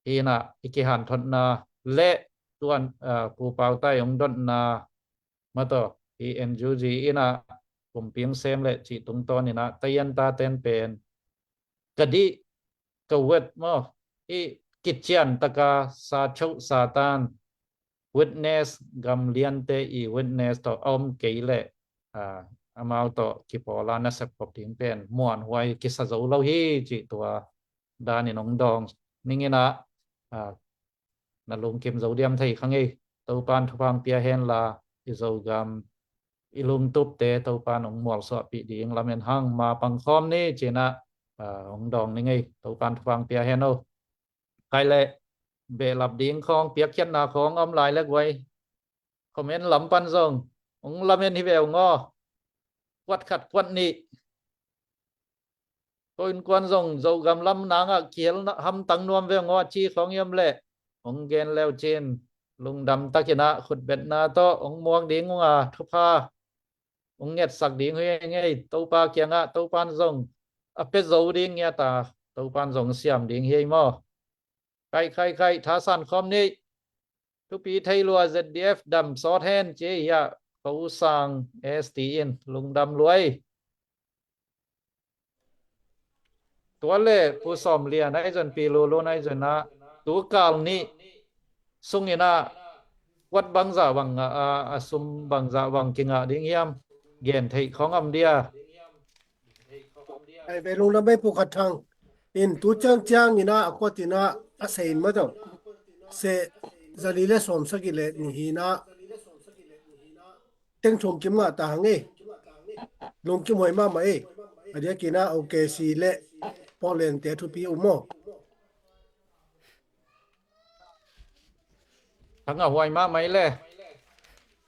hi inah i kihanthotna le tuan, a, Pu Pau Tai ong dotna mataw, i N U G inah kumping sem le cih tungtawn inah tayan taten pen ka dih ka wet maw, i kician taka sa choh satan witness, gam liante i witness tawh a om kei leh, a, amau tawh kipawla na sepkhop ding pen muanhuai kisa zo lo hi cih tua danin ong dawng ning inah, a, na lungkim zo diam thei kha ngei. Topan thupha ong pia henla i Zogam i lungtupte Topan ong mualsuahpih ding lamen hang ma pangkhawm ni cinah, a, ong dawng ni ngei. Topan thupha ong pia hen o. Kai le behlap ding khawng, piakkhiatna khawng om lai le guai comment lam pan zong ong lamen hi ve ung aw. Kuat khat kuat nih. Ko innkuan zong Zogam lam nangah kihel hamtang nuam ve ung aw, a ci khawng i om leh ong gen leu cin lungdam takinah khutbetna tawh ong muak ding unga thupha ong ngetsak ding hi ngei. Topa kiangah Topan zong a pia zo ding ngiata Topan zong siam ding hi ei maw? Khai khai khai, thasan khawm nih. Thupi thei lua Z D F dam sawt hen ci ei hiah Ko Sang S T in lungdam luai. Tua le Pu Sawm Lian ahi zon, Pi Lulun ahi zon ah tu kal nih sungin ah kuat bangzah bang ngah a, a sum bangzah bang kingah ding hiam? Gen theih khawng am dia? Ai ve lungdam ei Pu Khat Thang. In tu ciang ciang in ah a kuat in ah a sei in mataw. Seh zali le sawm sagih le nih hi in ah teng thum kim ngah ta hang ei. Lungkim huai mahmah ei. A diakin ah O K C le Portland te thupi uh maw? Thang a huai mahmah ei le.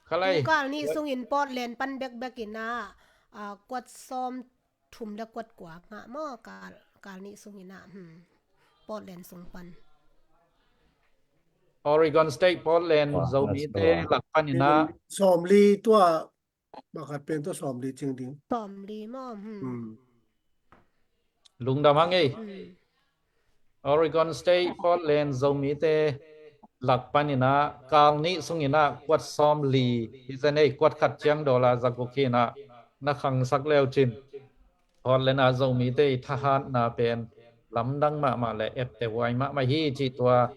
Khalai. Tu kal nih sungin Portland pan bekbek in ah, a, kuat sawm thum le kuat kua ngah maw kal, kal nih sungin ah, hmm. Portland sung pan. Oregon State, Portland, Zomite lak pan in ah. Sawmli tua, bakhat pen tua sawmli cing ding. Sawmli maw, hmm. Hmm. Lungdam hang ei. Hmm. Oregon State, Portland, Zomite lak pan in ah kal nih sungin ah kuat sawmli hi zen ei, kuat khat ciang dollar zaguk hi in ah na khangsak leu cin. Portland ah Zomite i thahatna pen lamdang mahmah le epte huai mahmah hi cih tua,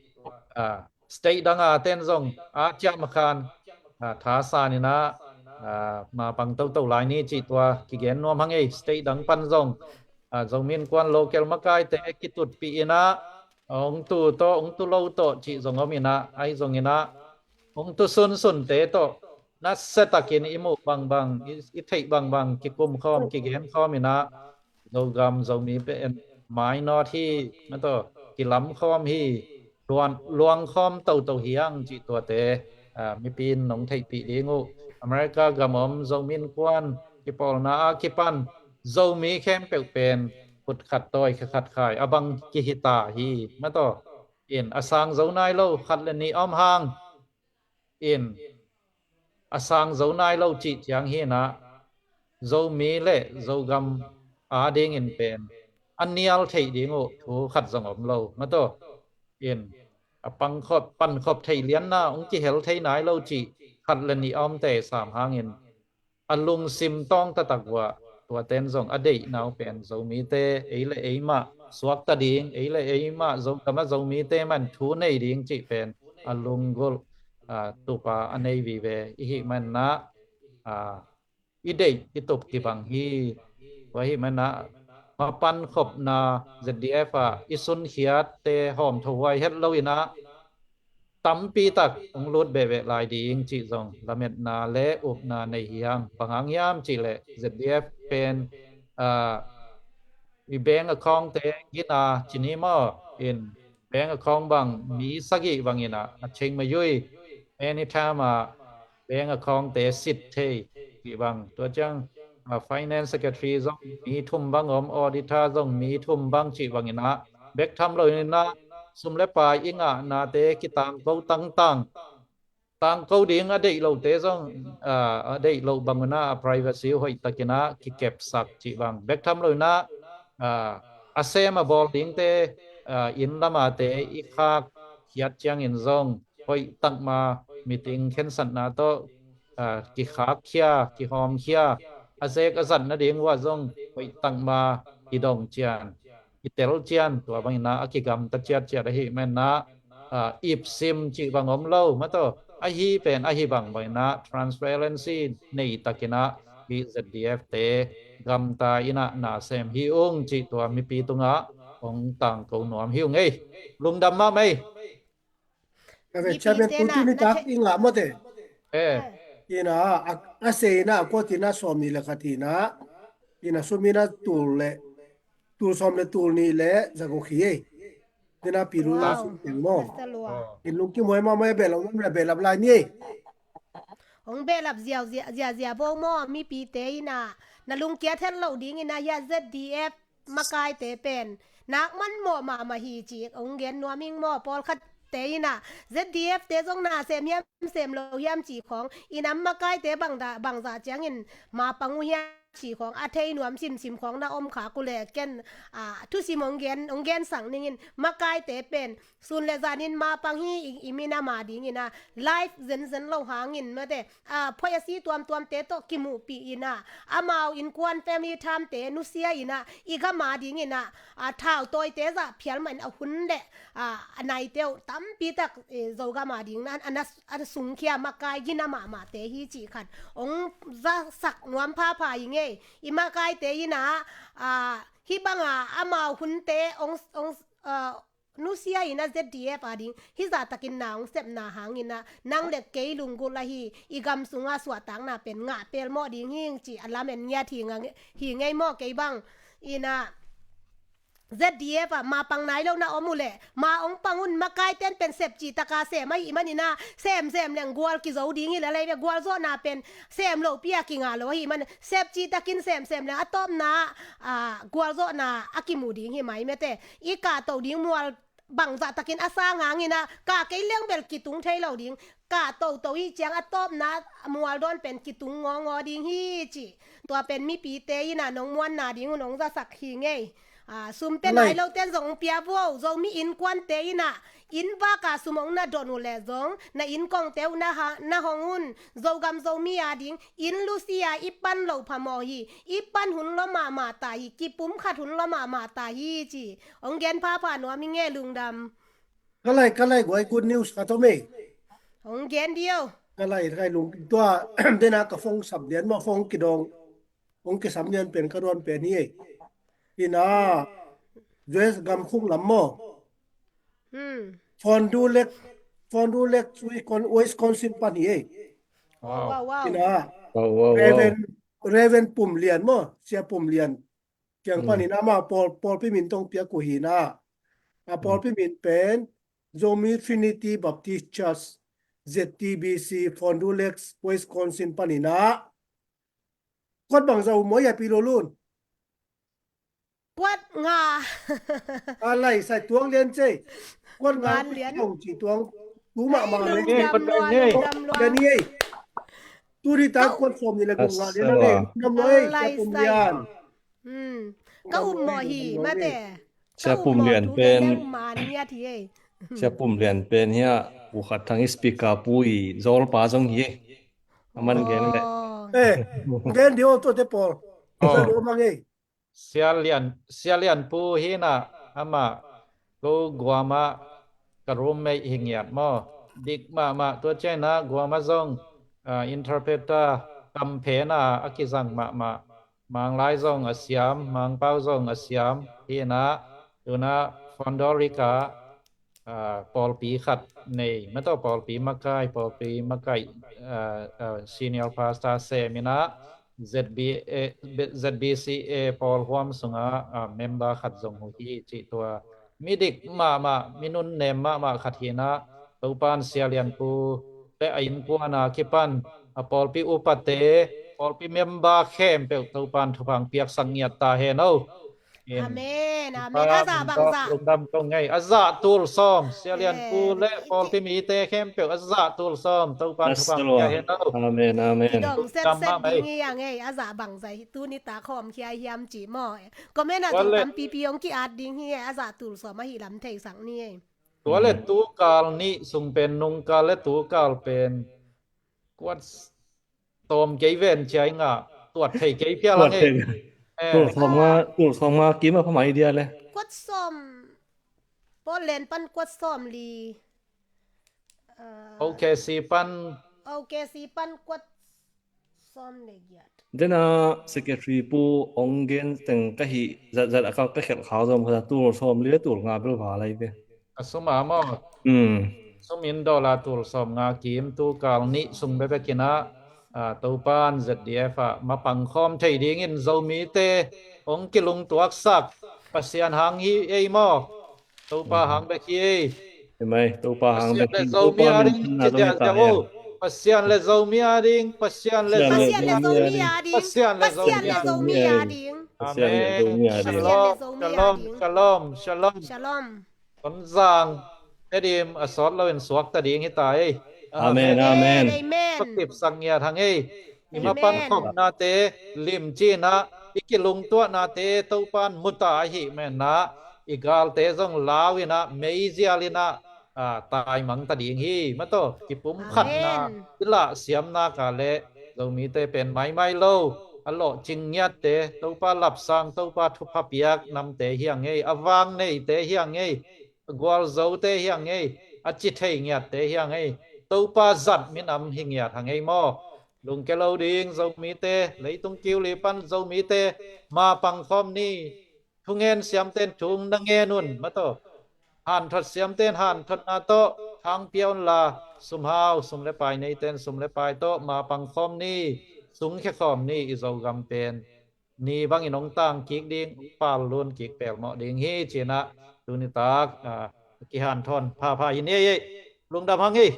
a, state dang a ten zong a ciah makhan, a, thasan in ah, a, mapang toto lai ni cih tua kigen nuam hang ei. State dang pan zong a, Zomi Innkuan local makaite kitutpih in ah, hong tu tawh, hong tu lo tawh cih zong om in ah, ahi zongin ah, hong tu sunsunte tawh nasiatakin i muh bangbang, i, i theih bangbang kikum khawm, kigen khawm in ah, Zogam, Zomi pen mainawt hi, mataw, kilam khawm hi, luang, luang khawm toto hi ang cih tuate, a, mipi in nong theihpih ding uh. America gam om Zomi Innkuan kipawlna a kipan Zomi khempeuh pen khut khat tawi kha khat khai a bang kihita hi, mataw. In a sang zo nai lo khat le nih om hang in a sang zo nai lo cih ciang hi in ah, Zomi le Zogam adingin pen a nial theih ding uh thu khat zong om lo, mataw. In a pangkhop, pankhop theih lianna hong kihel thei nai lo cih khat le nih a omte sam hangin a lungsim tawng taktak uh ah, tuaten zong a deihna uh pen Zomite, ei le ei mah suakta ding, ei le ei mah Zogam a Zomite man thu nei ding cih pen a lunggulh, a, tupa a nei vive i hih man in ah, a, i deih i tup kibang hi. Tua ahih man in ah mapankhopna Z D F ah i sunkhiatte hawmtho huai het lo in ah, tampi tak hong lut behbeh lai ding cih zong lametna le upna nei hi hang. Bang hang hiam cih leh Z D F pen, a, i bank account-te gina cini maw, in bank account bang mi sagih bang in ah a cheng mayui, anytime ah bank account-te sit thei cih bang. Tua ciang, a, finance secretary zong mi thum bang om, auditor zong mi thum bang cih bang in ah, bek tham lo in ah sum le pai i ngahnate kitangko tangtang, tangko ding a deih lote zong, a, a deih loh bang un ah a privacy hoih takin ah kikepsak cih bang. Bek tham lo in ah, a, a sem a bawl dingte, a, inn lamate i khak khiat ciangin zong hoih takma meeting khensatna tawh, a, kikhakkhia, kihawmkhia, a zek a zat nading uh ah zong hoih takma kidong cian, kitel cian, tua bang in ah a kigamta ciatciat ahih man in ah, a, ipsim cih bang om lo, mataw. Ahi pen ahi bangbang in ah transparency nei takin ah hih Z D F-te gamta in ah na sem hi ung cih tua mipi tungah hong tangko nuam hi ung ei. Lungdam mahmah ei. Ka ve, Chairman, tu tuni tak i ngah mawte. Eh. Ina a, a se ina a kuat ina sawm nih le khat ina, ina sum ina tul le, tul sawm le tul nih le zaguk hi ei. Ina pilu la sum teng maw. In lungkim huai mahmah ei, behlap, behlap lai ni ei. Hong behlap ziau zia, zia, zia bo maw, mipite ina na lungkiat het loh ding ina hia Z D F makaite pen nak man mawh mahmah hi ci hong gen nuam ing maw. Pawlkhatte ina Z D F-te zong na sem hiam sem lo hiam ci khawng, i nam makaite bangda, bangzah ciangin mapang uh hiam ci khawng a thei nuam simsim khawng na om khak uh leh ken, a, thusim hong gen, hong gensak ning in. Makaite pen sun le zanin mapang hi. I, i minam a ding ina live zenzen lo hangin mate, a, phoih a si tuamtuamte tawh kimuhpih ina, amau innkuan family term-te nusia ina, i gam a ding ina, a, thautawite zah phial mah in a hun le, a, a naite uh tampi tak, e, Zogam a ding na, a na, a sungkhia makai gina mahmahte hi cih khat hong zasak nuam phapha hi ngei. I makaite ina, a, hih banga amau hunte hong, hong, a, nusia ina Z D F a ding hih zah takin na hong sepna hang ina, nang le kei lunggulh ahi i gam sunga suahtakna pen ngah pelmawh ding hing ci a lamen ngiat hi nga, hi ngei maw. Kei bang ina Z D F ah mapang nai lo na om uh leh ma hong pang un. Makaiten pen sepcih taka sem ahi man ina, sem sem leng gual kizo ding hi leh lei ve, gualzawhna pen sem lopi a kingah lo ahi man, sepcih takin sem sem leng a tawpna, a, gualzawhna a kimu ding hi mai mate. I kahto ding mual bangzah takin a sang hangin ah kah kei leng bel kitung thei lo ding. Kahtoto hi ciang a tawpna mualdawn pen kitung ngawngawng ding hi ci. Tua pen mipite ina nong muanna ding un hong zasak hi ngei. A, sum pen nai lo ten zong hong pia vuo. Zomi innkuante ina inn vaka sum hong na don uh leh zong na innkongte uh na ha, na hong un. Zogam Zomi a ding inn lusia i pan loh phamawh hi. I pan hun lua mahmah ta hi. Kipum khat hun lua mahmah ta hi ci. Hong gen phapha nuam hi ngei. Lungdam. Ka lai, ka lai guai, good news ka tawm ei. Hong gen dio. Ka lai, ka lai lung tua, dena ka phone sap lian maw, phone kidong. Hong kisam lian pen ka duan pen hi ei. Ina, U S gam khung lam maw. Hmm. Fond du Lakes, Fond du Lakes, Wiscon-, Wisconsin pan hi ei. Wow. Wow, wow. Ina, wow, wow, wow. Reverend, Reverend Pum Lian maw, Sia Pum Lian. Kiang pan ina, ama pawl, pawlpi min tawh piak uh hi ina. A pawlpi min pen Zomi Trinity Baptist Church, Z T B C, Fond du Lakes, Wisconsin pan ina. Kuat bangzah um maw, ya pi lo lun. Kuat nga. A lai sai tuang lian cei. Kuat nga. Ngan lian. Tuang ci tuang. Tu mah mah le. Lungdam lua, lungdam lua. Lian ei. Tu di ta kuat sawm ni le kum nga lian le. Lungdam lua ei. Sia Pum Lian. Hmm. Ka um maw hi mate. Sia Pum Lian pen. Sia Pum Lian pen hia, U Khat Thang i speaker pu i zawlpa zong hi. A man gen le. Eh, gen di o to te pawl. Sa do mang ei. Sia Lian, Sia Lian pu hi ina, amah ko Guam ah ka roommate hi ngiat maw. Dik mahmah, tua ciang ina Guam ah zong, ah, interpreter kamphen a kizang mahmah. Manglai zong a siam, Mangpau zong a siam hi ina, tu ina Fond du Lac ah, ah, pawlpi khat nei, mah tawh pawlpi makai, pawlpi makai, ah, ah, senior pastor sem ina, Z B A, Z B C A pawl huam sungah, ah, member khat zong uh hi cih tua. Mi dik mahmah, mi nunnem mahmah khat hi ina, Topa'n Sia Lian pu le a innkuan a kipan a pawlpi upate, pawlpi member khempeuh Topa'n thupha piaksak ngiat ta hen aw. Amen, amen. A zah bangzah. Lungdam kong ei. A zah tul sawm. Sia Lian pu le pawlpi mite khempeuh a zah tul sawm. Topa'n thupha pia hen aw. Amen, amen. Kidong setset ding hi a ngei. A zah bangzah hi. Tuni tak hawm khia hiam ci maw. Comment ah zong tampipi hong ki-at ding hi. A zah tul sawm ahi lam theisak ni ei. Tua le tu kal nih sung pen, nung kal le tu kal pen kuat tawm kei ven ciai nga, tuat thei kei phial a ngei. Tul sawm nga, tul sawm nga kim a phamai dia le. Kuat sawm, Portland pan kuat sawm li. Ah, O K C pan. O K C pan kuat sawm le giat. Dena secretary pu ong gen teng ka hi zat zat a ka, ka khelh khau zom kha tul sawm li le tul nga bel va lai ve. A sum a maw? Hmm. Sum in dollar tul sawm nga kim tu kal nih sung bebek ina, ah, Topa'n Z D F ah mapang khawm thei dingin Zomite hong kilungtuaksak Pasian hang hi ei maw? Topa hang bek hi ei. Hi mai, Topa hang bek hi. Pasian le Zomi a ding, ci ziahziah o. Pasian le Zomi a ding, Pasian le Zomi a ding, Pasian le Zomi a ding. Amen. Shalom, shalom, shalom. Tonzang Tedim a sawt loin suakta ding hi ta ei. Amen, amen. Amen. Kipsak ngiat hang ei. I mapang khopnate limci ina, i kilungtuahnate Topa'n mu ta ahih man ina, i galte zong lau ina, meizial ina, ah, taimang ta ding hi. Mah tawh kipumkhatna, i lah siamna ka le Zomite pen maimai lo a lawhcing ngiatte, Topa lapsang, Topa thupha piak namte hi a ngei, a vang neite hi a ngei, a gualzote hi a ngei, a ci thei ngiatte hi a ngei, Topa zat minam hi ngiat a ngei maw? Lungke lo ding Zomite, leitung kiu li pan Zomite, mapang khawm ni. Thungen siamten thu na ngen un, mah tawh. Hanthot siamten hanthotna tawh thangpia unla, sumhau, sum le pai neiten sum le pai tawh mapang khawm ni, sungkhia khawm ni. I Zogam pen ni bangin hong tang kik ding, hong pal lun kik pelmawh ding hi ci ina, tuni tak, ah, kihanthawn phapha hi ni ei. Lungdam hang hi.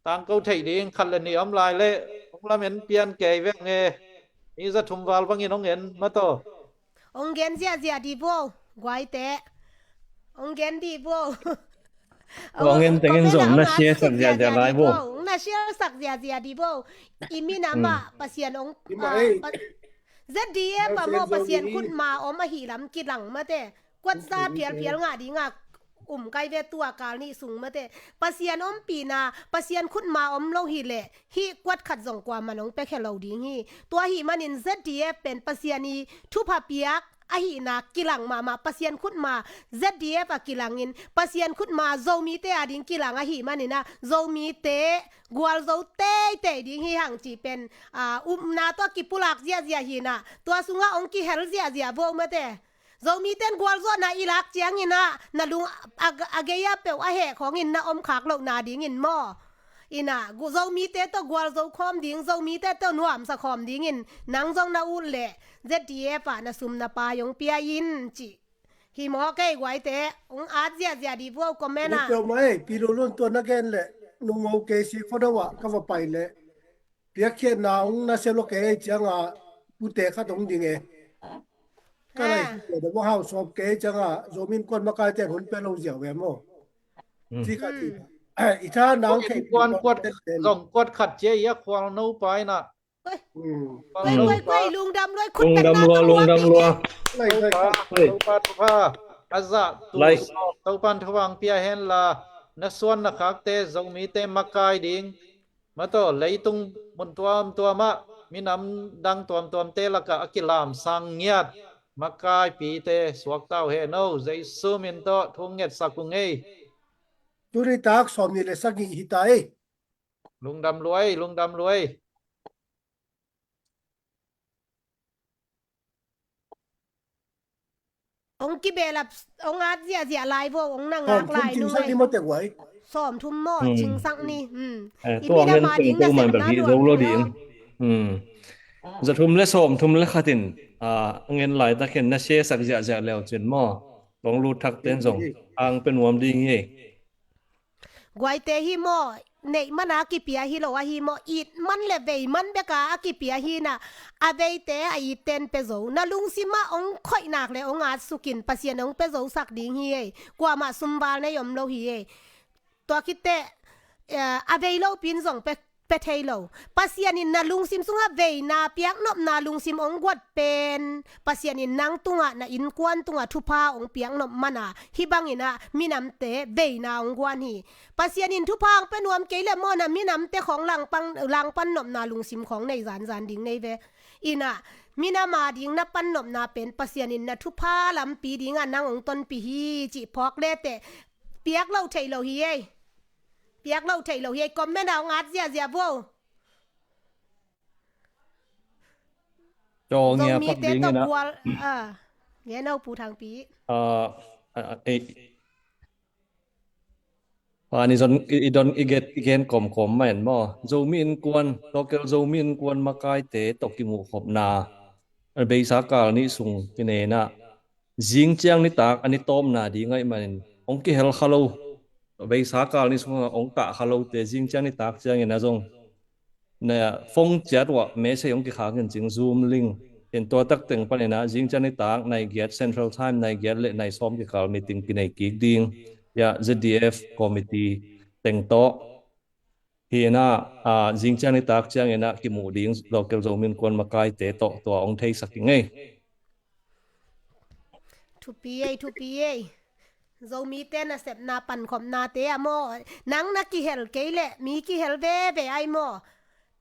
Tangko thei ding khat le nih om lai le, hong lamen pian kei veng e. Mi za thum val bangin hong en, mah tawh. Hong gen ziahziah di vo, guaite. Hong gen di vo. Hong en teng in zong na share sak ziahziah lai vo. Hong na share sak ziahziah di vo. I minam ah Pasian hong, Z D F ah maw, Pasian khutma om ahih lam kilang mate. Kuat za phialphial ngah dinga um kai ve, tua kal nih sung mate. Pasian ompihna, Pasian khutma om lo hi leh hih kuat khat zong kuaman hong piakhia lo ding hi. Tua ahih manin Z D F pen Pasian i thupha piak ahihna kilang mahmah, Pasian khutma Z D F a kilangin, Pasian khutma Zomite a ding kilang ahih manin ah, Zomite gualzo teitei ding hi hang cih pen, ah, upna tawh kipulak ziahziah hi-in ah, tua sungah hong kihel ziahziah vo mate. Zomite in gualzawhna i lak ciangin ah, na lung a, a gei-a peuh a heh khawngin na om khak lohna dingin maw. In ah, gu-, Zomite tawh gualzo khawm ding, Zomite tawh nuamsa khawm dingin, nang zong na ut leh, Z D F ah na sum na pai hong pia in cih. Hi maw kei guaite, hong at ziahziah dih vo comment ah. Ni peuhmah ei, Pi Lulun tua na gen leh, Nungo K C Khuado ah, ka va pai leh. Piakkhiatna hong na sia lo kei ciangah pute khat hong ding e. Ka lai pute da hau sawp kei ciangah Zomi Innkuan makaite hun pia lo ziau e maw. Ci khat ci. I tha nang kei kuan kuat zong kuat khat cia i a khual no pa inah. Koi koi koi lungdam lua, khut lungdam lua, lungdam lua. Topa, Topa thupha a zah tu Topan thupha hong pia hen la, na suan na khakte Zomite makai ding. Mataw, leitung mun tuamtuamah minam dang tuamtuamte lakah a kilamsang ngiat makaipite suakta uh hen o, Jesu min tawh thu ngetsak uh ngei. Tuni tak sawm nih le sagih hi ta ei. Lungdam lua ei, lungdam lua ei. Hong kibelap, hong at ziahziah lai vo, hong na ngak lai nung ei. Sawm thum maw, cingsak ni. I minam a ding na sepna nuam. Za thum le sawm thum le khat in a ngen laitak in na siasak ziahziah leu cin maw. Tong lut thak ten zong ang pe nuam ding hi. Guaite hi maw, neih mana a kipia hi lo ahi maw, it man le vei man beka a kipia hi na, a veite a itten pe zo. Na lungsim ah hong khoih nak le hong at sukin Pasian hong pe zosak ding hi ei. Kuamah sumval nei om lo hi ei. Tua khit teh, eh, a vei lopin zong pe, pe thei lo. Pasian in na lungsim sungah veina piaknopna lungsim hong guat pen Pasian in nang tungah, na innkuan tungah thupha hong piaknop mana, hih bangin ah minamte veina hong guan hi. Pasian in thupha hong pe nuam kei le maw, na minamte khawng langpan, langpan nopna lungsim khawng nei zanzan ding nei ve. Inah minam a ding na pan nopna pen Pasian in na thupha lampi dingah nang hong tonpih hi cih phawk leteh piak lo thei lo hi ei. Piak lo thei lo hi ei. Comment ah hong at ziahziah vo. Zomite tawh gual, ah, gen o Pu Thangpi. Ah, ah, eh. Pan i zon, i, i don, i get, i gen kawmkawm mah en maw. Zomi Innkuan, local Zomi Innkuan makaite tawh kimuhkhopna beisa kal nih sung kinenah zing ciang nitak a ni tawpna ding ahih manin hong kihel kha lo. Beisa kal nih sungah hong kah kha lote zing ciang nitak ciangin a zong na phone ciat uah message hong kikhak in cing, Zoom link. In tua tak teng paninah zing ciang nitak nai giat Central Time, nai giat le nai sawm kikal meeting kinei kik ding. Ya Z D F committee teng tawh hi inah, ah, zing ciang nitak cianginah kimuh ding local Zomi Innkuan makaite tawh tua hong theisak i ngei. Thupi ei, thupi ei. Zomite nasepna pankhopnate ah maw, nang na kihel kei leh mi kihel veve ai maw.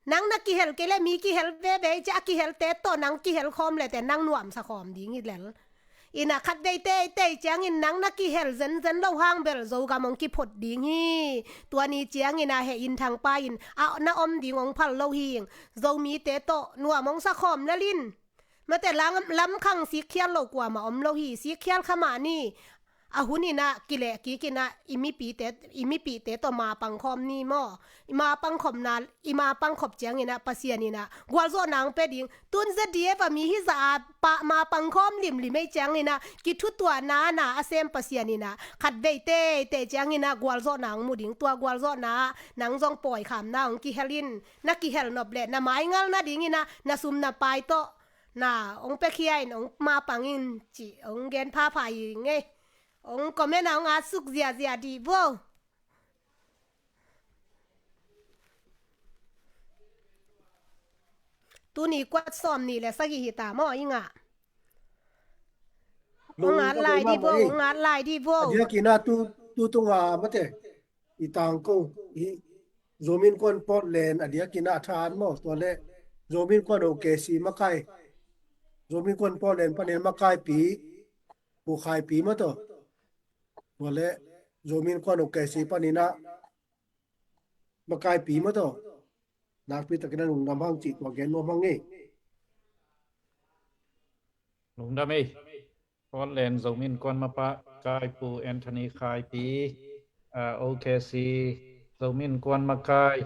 Nang na kihel kei leh mi kihel veve ai cia, a kihelte tawh nang kihel khawm lete nang nuamsa khawm ding hi lel. Inah khatvei teitei ciangin nang na kihel zenzen lo hang bel Zogam hong kiphot ding hi. Tua ni ciangin a heh in thangpa in a na om ding hong phal lo hi. Zomite tawh nuam hong sa khawm lel in. Mate lam, lamkhang sikkhial lo kuamah om lo hi. Sikkhial kha mah ni. A hun inah kileh kik inah i mipite, i mipite tawh mapang khawm ni maw. I mapang khopna, i mapang khop cianginah Pasian inah gualzawhna hong pe ding. Tun Z D F a mi hizah a pah mapang khawm limlim ei cianginah kithutuahna na a sem Pasian inah khatvei teitei cianginah gualzawhna hong mu ding. Tua gualzawhna ah nang zong pawikhamna hong kihel in, na kihel nop leh na maingal nadinginah na sum na pai tawh na hong piakhia in hong mapang in cih hong gen phapha hi ngei. Hong comment ah hong atsuk ziahziah dih vo. Tuni kuat sawm nih le sagih hi ta maw i ngah. Hong at lai dih vo, hong at lai dih vo. A diakinah tu, tu tunga mate i tangko i Zomi Innkuan Portland a diakinah a tha an maw, tua le Zomi Innkuan O K C makai Zomi Innkuan Portland panin makaipi, Pu Khaipi maw taw. Tua leh Zomi Innkuan O K C panin ah makaipi maw taw. Nakpi takin a lungdam hang cih tua gen nuam hang e. Lungdam ei. Portland Zomi Innkuan makai Pu Anthony Khaipi, ah, O K C Zomi Innkuan makai,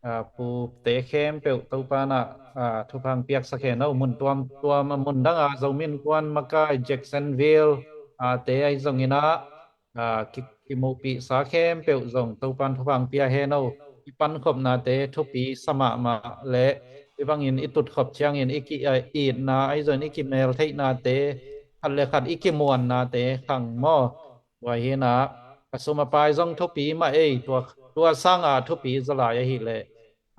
ah, Pu te khempeuh Topa in ah, ah, thupha hong piaksak hen aw. Mun tuamtuam, ah, mun dang a Zomi Innkuan makai Jacksonville, ah, te ahi zongin ah, ah, ki, kimuhpihsa khempeuh zong Topa in thupha hong pia hen aw. I pankhopnate thupi sa mahmah leh hih bangin i tutkhop ciangin i ki, ah, itna ahi zongin i kimeltheihnate, khat le khat i kimuannate khang maw. Tua hi in ah, a sum a pai zong thupi mah ei, tua, tua sanga thupi zaw lai ahih leh,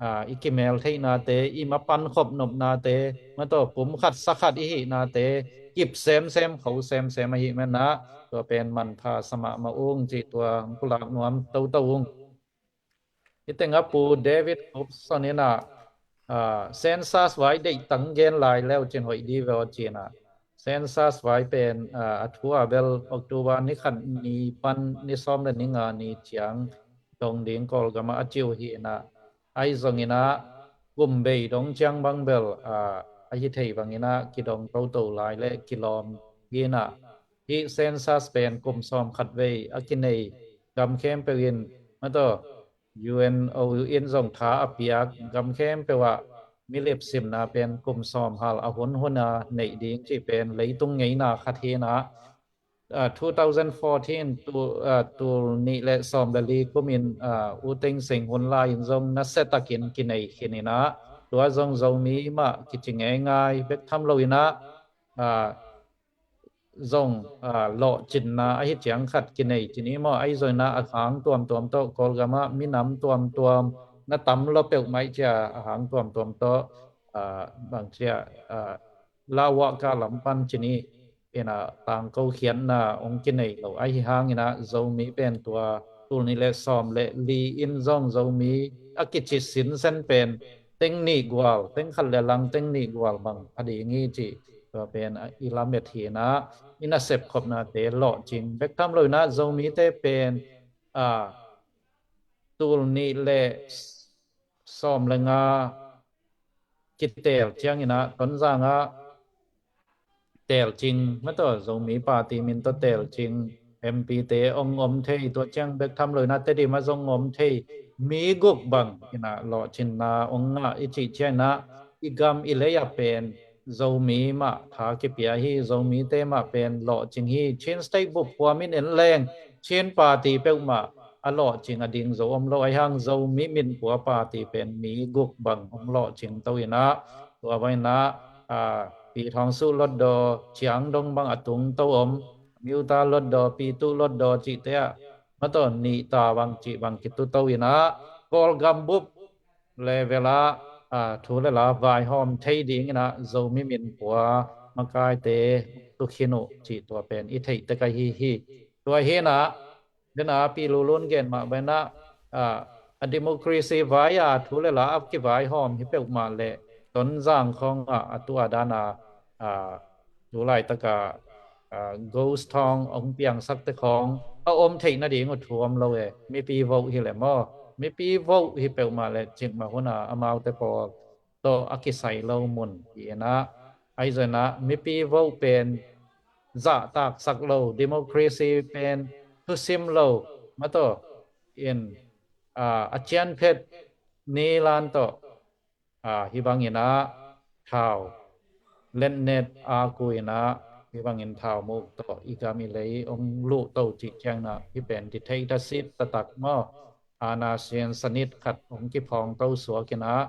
ah, i kimeltheihnate, i mapan khop nopnate, maw taw, pum khat sa khat i hihnate kip semsem, kho semsem ahih manin ah, tua pen manpha sa mahmah ung cih tua hong pulak nuam toto ung. Hih tengah Pu David Hobson in ah, ah, census vai deih tang gen lai leu cin hoih ding ve aw ci in ah. Census vai pen, ah, a thu a bel October ni khat ni pan ni sawm le ni nga ni ciang dong ding Kawlgam ah a ci uh hi in ah. Ahi zongin ah kum bei dong ciang bang bel, ah, a hi thei bangin ah kidong toto lai leh kilawm hi in ah. Hih census pen kum sawm khat vei a kinei gam khempeuh in, maw taw, U N O U in zong tha a piak, gam khempeuh ah milip simna pen kum sawm hal a hunhun a neih ding cih pen leitung ngeina khat hi in ah, ah, two thousand fourteen, tu, ah, tul nih le sawm le li kumin, ah, U Thein Sein hun lai-in zong nasia takin kinei khin in ah, tua zong Zomi mah kici ngeingai bek tham lo in ah, ah, zong, ah, lawhcinna ahi ciang khat kinei ci ni maw, ahi zongin ah a hang tuamtuam tawh Kawlgam ah minam tuamtuam na tam lua peuhmah ci a, a hang tuamtuam tawh, ah, bang ci a, ah, lauhuahka lam pan ci ni in ah tangko khiatna hong kinei lo ahi hangin ah Zomi pen tua tul nih le sawm le li in zong Zomi a kici sinsen pen teng nih gual, teng khat le lang teng nih gual bang a ding hi cih tua pen, ah, i lamet hi in ah, i nasep khopnate lawhcing bek tham lo in ah Zomite pen, ah, tul nih le sawm le nga kiteel ciangin ah Tonzang ah teelcing, maw taw, Zomi party min tawh teelcing M P te hong om thei, tua ciang bek tham lo in ah Tedim ah zong om thei mi guk bang in ah lawhcinna hong ngah i cih ciangin ah i gam i lei ah pen Zomi mah tha kipia hi, Zomite mah pen lawhcing hi. Chin State bup khua min en leng Chin party peuhmah a lawhcing a ding zo om lo, ahi hang Zomi minpua party pen mi guk bang hong lawhcing to in ah, tua bang in ah, ah, Pi Thawng Suh Lotdaw ciang dong bang a tung to om, Miuta Lotdaw, Pi Tuh Lotdaw cihte ah, maw taw, nih ta bang cih bang kitu to in ah, Kawlgam bup level ah, ah, thu le la vaihawm thei dingin ah Zomi minpua makaite tu khin uh cih tua pen i theih tek ahi hi. Tua hi in ah, den a Pi Lu Lun gen mah bang in ah, ah, a democracy vai a thu le la a kivaihawm hi peuhmah leh Tonzang khawng ah a tu a dan a, ah, tu laitak a, ah, ghost town hong piangsak te khawng a om theih nading uh thu om lo e. Mipi vote hi leh maw, mipi vote hi peuhmah leh cikmah hun a amaute pawl tawh a kisai lo mun hi in ah, ahi zongin ah mipi vote pen zahtaksak lo, democracy pen thusim lo, maw taw, in, ah, a cianphet ni lan tawh, ah, hih bangin ah thau letnet a ku in ah, hih bangin thau muk tawh i gam i lei hong luh to cih ciangin ah hih pen dictatorship taktak maw, aana siansanit khat hong kiphawng to suak in ah,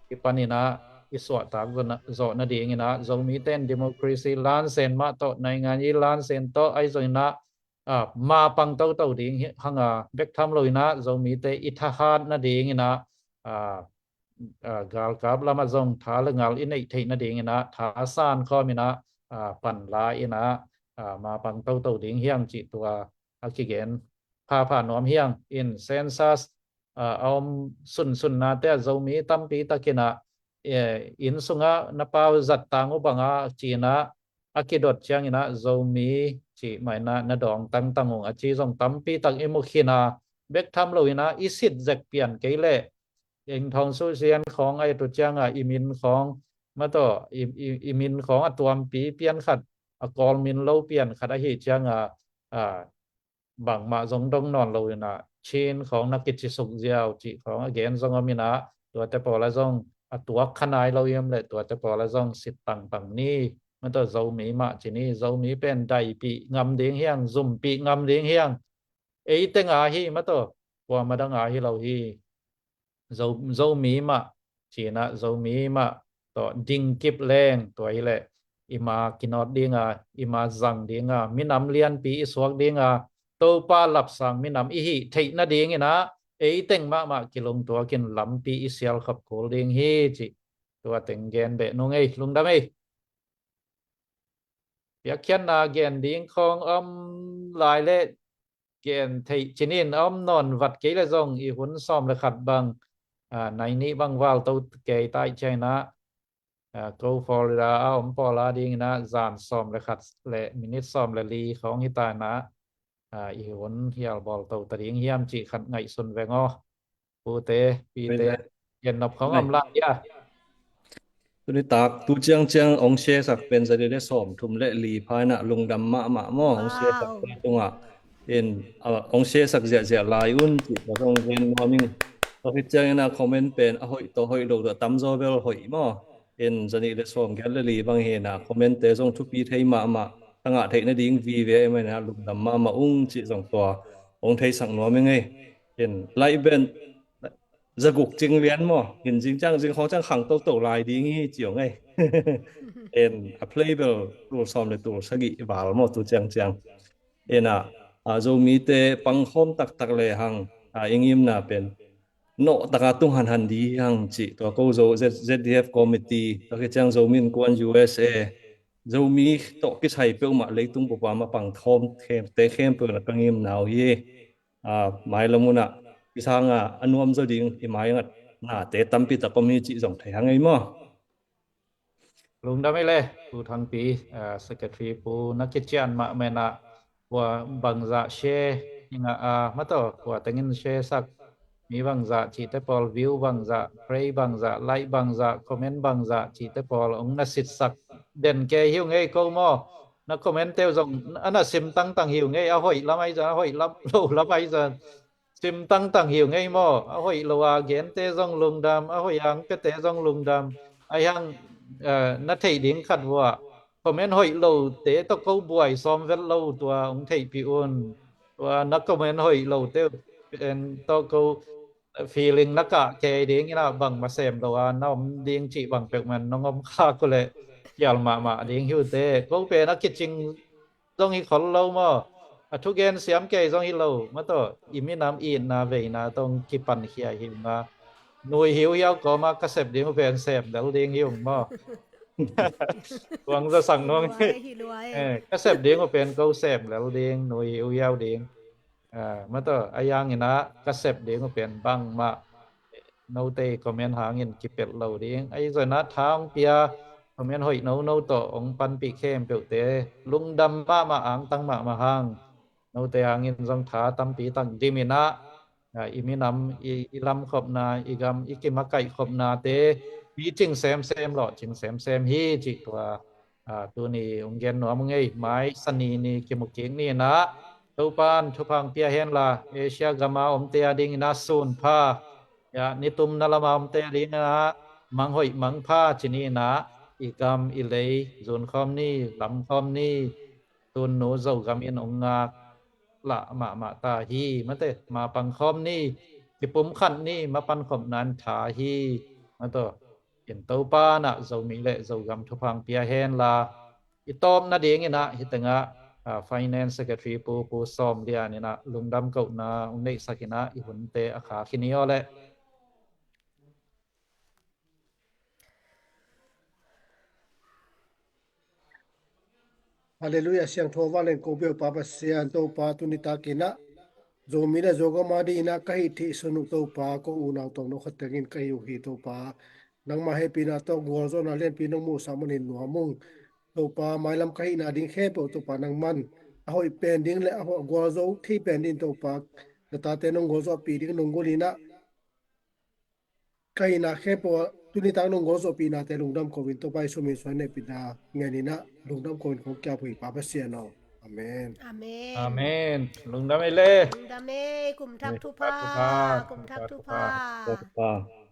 hih panin ah i suahtak zawh na, zawh nadingin ah Zomite in democracy lansen mah tawh, naingan i lansen tawh, ahi zongin ah, ah, mapang toto ding hi hang a, bek tham lo in ah Zomite i thahat nadingin ah, ah, ah, galkap lamah zong tha le ngal i neih theih nadingin ah thasan khawm in ah, ah, pan la in ah, ah, mapang toto ding hi hang cih tua a kigen phapha nuam hi hang. In census, ah, a om sunsunnate ah Zomi tampi takin ah eh, inn sungah na pau zat tang uh bangah ci-in ah a kidot ciangin ah Zomi cih mah in ah na dawng tangtang ung a ci zong tampi tak i mu khin a, bek tham loin ah i sit zek pian kei leh Eng Thawng Suh Sian khawng a et uh ciangah i min khawng, mah tawh i, i, i min khawng a tuampi pian khat, a kawl min lo pian khat ahih ciangah, a, bangmah zong dong nawn lo in ah Chin khawng na kici suk ziau cih khawng a gen zong om in ah, tuate pawl ah zong a tuak kha nai lo i om leh tuate pawl ah zong sit tangtang ni. Mah tawh Zomi mah ci ni, Zomi pen daipih ngam ding hiang, zumpih ngam ding hiang. Ei teng a hi, mah tawh kuamah dang a hi lo hi. Zo, Zomi mah, ci-in ah Zomi mah tawh dingkip leng, tua hi leh i ma kinawt ding a, i ma zang ding a, minam lianpi i suak ding a, Topa lapsang minam i hih theih nadingin ah ei teng mahmah kilungtuakin lampi i sialkhop kul ding hi cih tua teng gen beh nung ei, lungdam ei. Piakkhiatna gen ding khawng om lai leh gen theih cinin a om nawn vat kei leh zong i hun sawm le khat bang, a, nai nih bang val to kei tai ciangin ah, a, ko Florida a om pawl a dingin ah zan sawm le khat le minit sawm le li khawng hi ta in ah, a, i hun hial bawl to ta ding hiam cih khat ngaihsun veng aw. Pute, pite, gen nop khawng om lai hia? Tuni tak tu ciangciang ong share sak pen za dih le sawm thum le li pha in ah lungdam mahmah maw, ong share sak pen tungah in, a, ong share sak ziahziah lai un cih ka zong gen nuam ing. Tua khit ciangin ah comment pen a hoih tawh hoih lo tawh tamzaw bel hoih maw. In za nih le sawm giat le li bang hi in ah comment te zong thupi thei mahmah, ka ngah theih nading vive i mah in ah lungdam mahmah ung cih zong tua ong theisak nuam ing ei. In like pen za guk cing lian maw, in zing ciang zing khawng ciang khang toto lai ding hi ci ong ei. In a play bel tul sawm le tul sagih val maw tu ciangciang. In ah, a, Zomite pangkhawm taktak le hang, a, i ngimna pen nawh taka tung hanhan ding hang cih tua ko Zo, Z, ZDF committee, tua khit ciang Zomi Innkuan U S A, Zomi tawh kisai peuhmah leitung bup a mah pangkhawm khem, te khempeuh na ka ngimna uh hi. A, mailam un ah i sangah a nuam zaw ding i maingat nate tampi tak om hi cih zong thei hang ei maw. Lungdam ei le, Pu Thangpi, a, Secretary Pu na kician mahmah in ah, kua bangzah share i ngah a, mah tawh kua tengin share sak, mi bangzah cihte pawl, view bangzah, play bangzah, like bangzah, comment bangzah cihte pawl ong na sitsak den kei hi ung ei ko maw. Na comment te uh zong a na sim tangtang hi ung ei, a hoih lam ahi zong, a hoih lam, lo lam ahi zong sim tangtang hi ung ei maw. A hoih lo a gente zong lungdam, a hoih a ong piate zong lungdam. Ahi hang, eh, na theih ding khat uh ah comment hoih lote tawh ko buai sawm vet lo, tua ong theihpih un. Tua na comment hoih lote uh pen tawh ko feeling na kah kei ding in ah bangmah sem lo a na om ding cih bang peuhmah nong om khak uh leh kial mahmah ding hi uh teh. Ko pen a kicing zong hi khol lo maw? A thugen siam kei zong hi lo. Mah tawh i minam itna veina tawh kipankhia hi ung a, nui hiuhiau kawmah ka sep ding uh pen sem lel ding hi ung maw? Kuang za sang nuang hi. Luai, hi luai. Eh, ka sep ding uh pen ko sem lel ding, nui hiuhiau ding. Ah, mah tawh, ahi hangin ah ka sep ding uh pen bangmah note comment hangin kipelh lo ding. Ahi zongin ah tha ong pia, comment hoih nono tawh ong panpih khempeuhte lungdam mahmah, angtang mahmah hang. Note hangin zong tha tampi tak dim in ah, ah, i minam, i, i lamkhopna, i gam, i kimakaihkhopnate picing semsem, lawhcing semsem hi cih tua, ah, tuni ong gen nuam ung ei. Mai Sani ni kimu kik ni in ah, Topa'n thupha ong pia hen la, Asia gam a omte a dingin ah sun pha, ya, nitumna lam a omte a dingin ah mang hoih mang pha ci ni in ah, i gam i lei zunkhawm ni, lamkhawm ni. Tunnu Zogam in ong ngak lah mahmah ta hi. Mate, ma pangkhawm ni, kipumkhat ni, ma pankhopna in tha hi. Mate, in Topa'n ah Zomi le Zogam thupha ong pia hen la, i tawpna dingin ah hih tengah, ah, Finance Secretary Pu, Pu Sawm Lian in ah lungdam kohna ong neihsak in ah i hunte a kha khin hi aw leh. Halleluiah, siangtho vanleng ko biau Pa Pasian, Topa tuni takin ah Zomi le Zogam a dingin ah ka hih theih sun uh Topa, ko unau tawm no khat tengin ka hi uh hi Topa. nangma hehpihna tawh gualzawhna lianpi nong muhsak manin nuam ung. Topa, mailam ka hihna ding khempeuh Topa nangman a hoih pen ding le a gualzo thei pen ding Topa na tate nong gualzawhpih ding nong gulinah ka hihna khempeuh tuni tak nong gualzawhpihnate lungdam ko-in Topa Jesu min suan nehpihna ngeninah lungdam ko-in kong kiap uh hi Pa Pasian aw. Amen. Amen. Amen. Lungdam ei le. Lungdam ei, kum thak thupha. Kum thak thupha. Kum thak thupha.